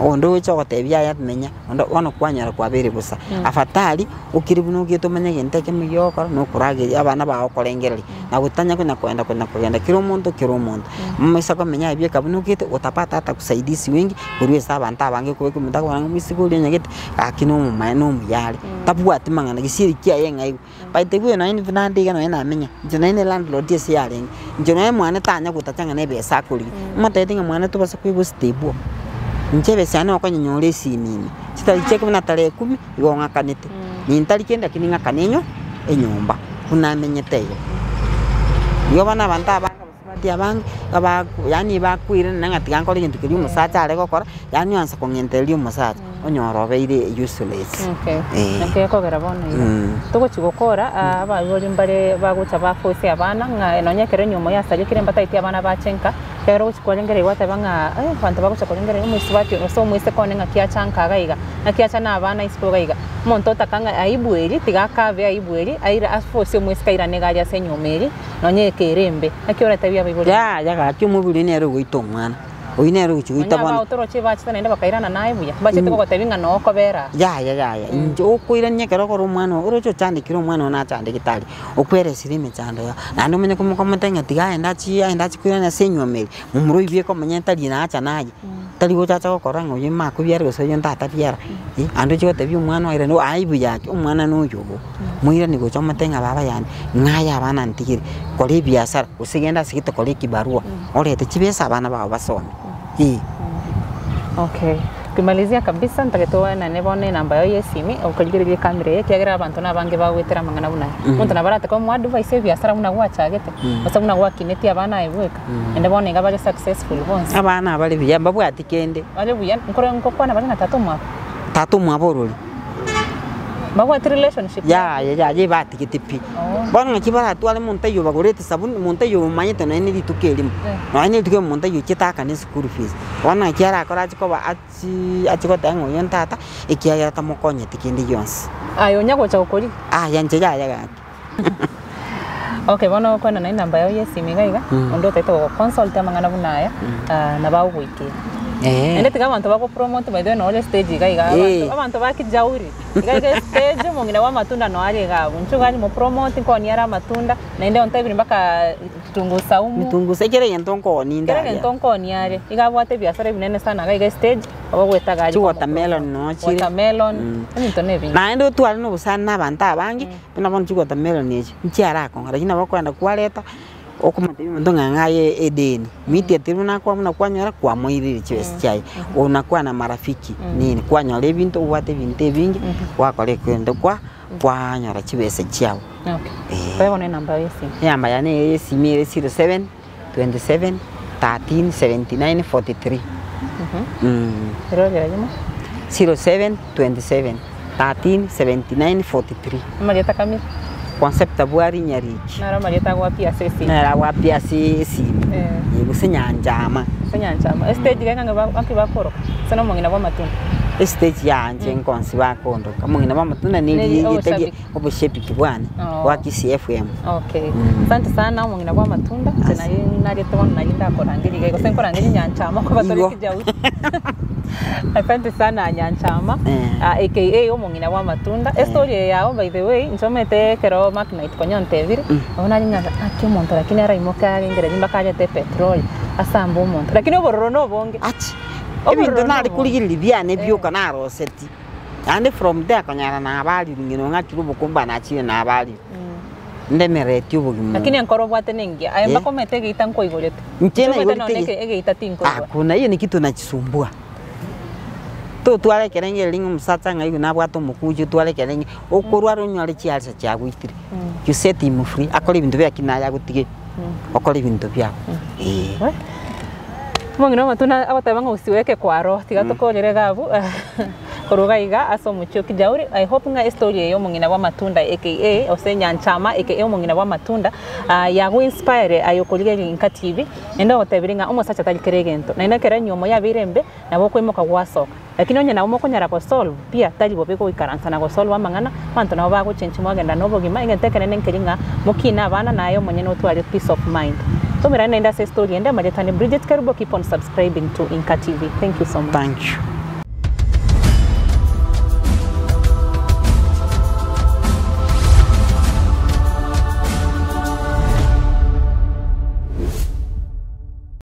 Onde ogocha ogotebia yaya menya. Onde bono kwanyora kwabeire bosa. Afadhali okire buna ogete omanye egento ekemo ekiya ogokora na okorageria abana bao okorengereria, na gotanya konya koenda konya kogenda kera omonto kera omonto. Moisa komenya aye bieka buna okete utapata hata usaidizi wengi korwa ase abanto abange kobeka omonto akobora ng'a omoiseke oria onyagete gaki na omomaene na omuya are, tabwati mang'ana gesieri kiaye ng'a aigwe. By the way nonye buna nde iga nonye namenya, inche nonye na elandlord ase yarenge, inche nonye mwane tanya gotacha ng'a na ebesa akorigia, motebetie ng'a mwane tobasa koigwa step oo, inche ebesa yane okonyenyora esimi ime, chitari chiake buna tarehe kumi, igo ng'akanete, nintari kende lakini ng'akane enyo enyomba, buna amenyete igo. Igo bono abanto abange abasubati abange, abaku yaani bakoirana ng'a tiga nkore egento keria omosacha are gokora, yaani oansa kong'entereria omosacha, onyora obeire useless. Okay. Eh. Naki ekogera bono iga. Togochi gokora, aa, abaibori mbare bagocha baforce abana ng'a nonye ekero enyiomo yasarekire mbataeti abana bache nka, ekero ogochi korengereria gwateba ng'a eh, abanto bagocha korengereria omosubati oyo gose omoiseke one ng'aki acha nka iga iga, ng'aki acha na abana isiko iga iga. Omonto otaka ng'a aibu eria, tiga akabe aibu eria, aire aforce omoiseke airane iga aria ase enyiomo eria, nonye ekere embe. Naki oratebie abaibori buna? Yaya gaki omobiri nere ogoita omwana. Oyio nere ogochia Nonya goita bono. abao toroche bachete naende bakairana naye buya, mbachete gogotebia ng'a noo okobera aa. Yaya yaya, inche okoirania ekero okore omwana oo, oroche ochandekire omwana oo nachandegete aria, okweresire emechando yao, naende omanye komokomotebia ng'a tiga aende achie aende achie koirana ase enywomo eria, momura oyio bieka omonyene tari nacha naye, tari gocha gokora ng'a oyo makobiara gose oyo ntatabiara, naende ochie gotebia omwana oye rende aibu yake, omwana na oyo obo, moiranie gocha omotebie ng'a baba yane, ng'a aye abana ntigire, kora ebiasara, gose genda ase gete kora ekibarua. Orete chibesa abana bao basome ee. Okay, tukimalizia kabisa ntagete oenane bono enamba yao ya esimi okorigereria ekamera eye ekiagera abanto na abange bagoetera amang'ana buna aya. Omonto nabo arate komoa advice ebiasara buna gwachagete, gose buna gwakinetie abana aye bweka, naende bono iga bare successful bonsi. Abana abare buya mbabwati kende. Bare buya, nkore nkokwana bare na tata omwabo? Tata omwabo orori? Mbabwati relationship? Yaya yaya ebatigete pi. Bono naki baratware monto oyio obagorete esabuni, monto oyio omanyete nonye na rituko erimo, nonye na rituko erimo monto oyio ochete aakane eschool fees. Bono naki arakore ache koba achiiii ache goteba ng'a oyo ntata, ekiagera tamokonyeti kende gionsi. Aye onya gocha gokorigia? Aya inche yaya gaki. Okay, bono okwana na enamba yao ya esimi iga iga, onde otagete gogoconsult amang'ana buna aya, nabo agogoikera. Naende tiga abanto bagopromote by the way nore estage iga iga, abanto abanto ba kijauri, iga iga estage omong'ina bwa amatunda noyo are iga abwo, inche iga mopromote nkooni are amatunda, naende ontebire mpaka kitunguu saumu. Kitunguu saumu, kera egento nkooni Kera ndaria. egento nkooni are, iga abwate ebiasara ebinene sana iga iga estage, ogoeta gari Chiwatermelon noo chire. Watermelon, ebinto na ebinge. Naende otware na obosani na abanto abange. Buna bono chiwatermelon echi, nchiarakong'a lakini nabo okogenda kwareta, okomotebia omonto ng'a ng'a aye edeni, immediately buna akwa buna kwanyora kwamoirire chibesa chiaye, unakua na marafiki nini, kwanyora ebinto obwate ebinto ebinge, gwakora ekende kwa kwanyora chibesa chiago. Okay. Eh. Kwa bono enamba yago ya esimi. Enamba yane ya esimi ere 07 27 13 79 43. Erogera rimo. 07 27 13 79 43. Amarieta kamiri. Concepta Bwari Nyariki. Naro amarieta agwapia ase esimi. Nere agwapia ase esimi. Eh. Gose Nyanchama. Gose Nyanchama. Estage iga ng'a ng'aki bakoroka? Ase nomong'ina bw'amatunda. Estage yanje nkonsi bakondoka. Omong'ina bw'amatunda Neri neriegete oboshabiki. oboshabiki bwane bwa Kisii FM. Okay. Asante sana omong'ina bwa amatunda, inche naye narete bono naye ndakorangeria iga gose nkorangerie Nyanchama koba tore Igo. kijauri. Asante sana Nyanchama Eh. ah, aka omong'ina bwa amatunda. Estory eye yao by the way, inche omanyete ekero Mark Knight konya ontebire, nabo nare ng'a ng'aki omonto lakini araimoke arengere mpaka arete epetroli asambe omonto. Lakini obororo na obonge. Achi, Obororo ebinto na nare obonge. korigereria biane Eh. bioka naroseti. Naende from there konyora nabarire ng'ina ong'akire obokombe nachire nabarire. Ndemeretie obogima Lakini obo. enkoro obwate nengiya, aye Eh. mpaka omanyete egeita nkoigorete. Inche Inche omanyete naigorete nonye ege- egeita tinkoigora. Hakuna, hiyo ni kitu inachisumbua. Totware ekerengererio ng'a omosacha ng'a igo nabwate omokuchi otware ekerengererio, okorwara onyore chialsa chiagoitire. You set him free, akore ebinto biaye lakini naye agotige okore ebinto biago, eh. We, omong'ina omatunda agoteba ng'a usiweke kwa roho, tiga tokorere iga abwo korwa iga iga ase omochie o Kijauri. I hope ng'a estory eye ya omong'ina bwa amatunda aka gose Nyanchama aka omong'ina bwa amatunda yago inspire aye okorigereria Inka TV, naende ogotebirie ng'a omosacha tari kera egento, naende ekero enyiomo yabeire embe, nabo okoimoka gwasoka. Lakini onye nabo mokonyara gosolve pia tari bobe goikaransa na gosolve amang'ana, abanto nabo bagochenchi mwagenda na obogima, egento ekenene nkeri ng'a mokine abana naye omonyene otware peace of mind. Tomerane naende ase estory ende, amarieta ane Bridget Kerubo, keep on subscribing to Inka TV. Thank you so much. Thank you.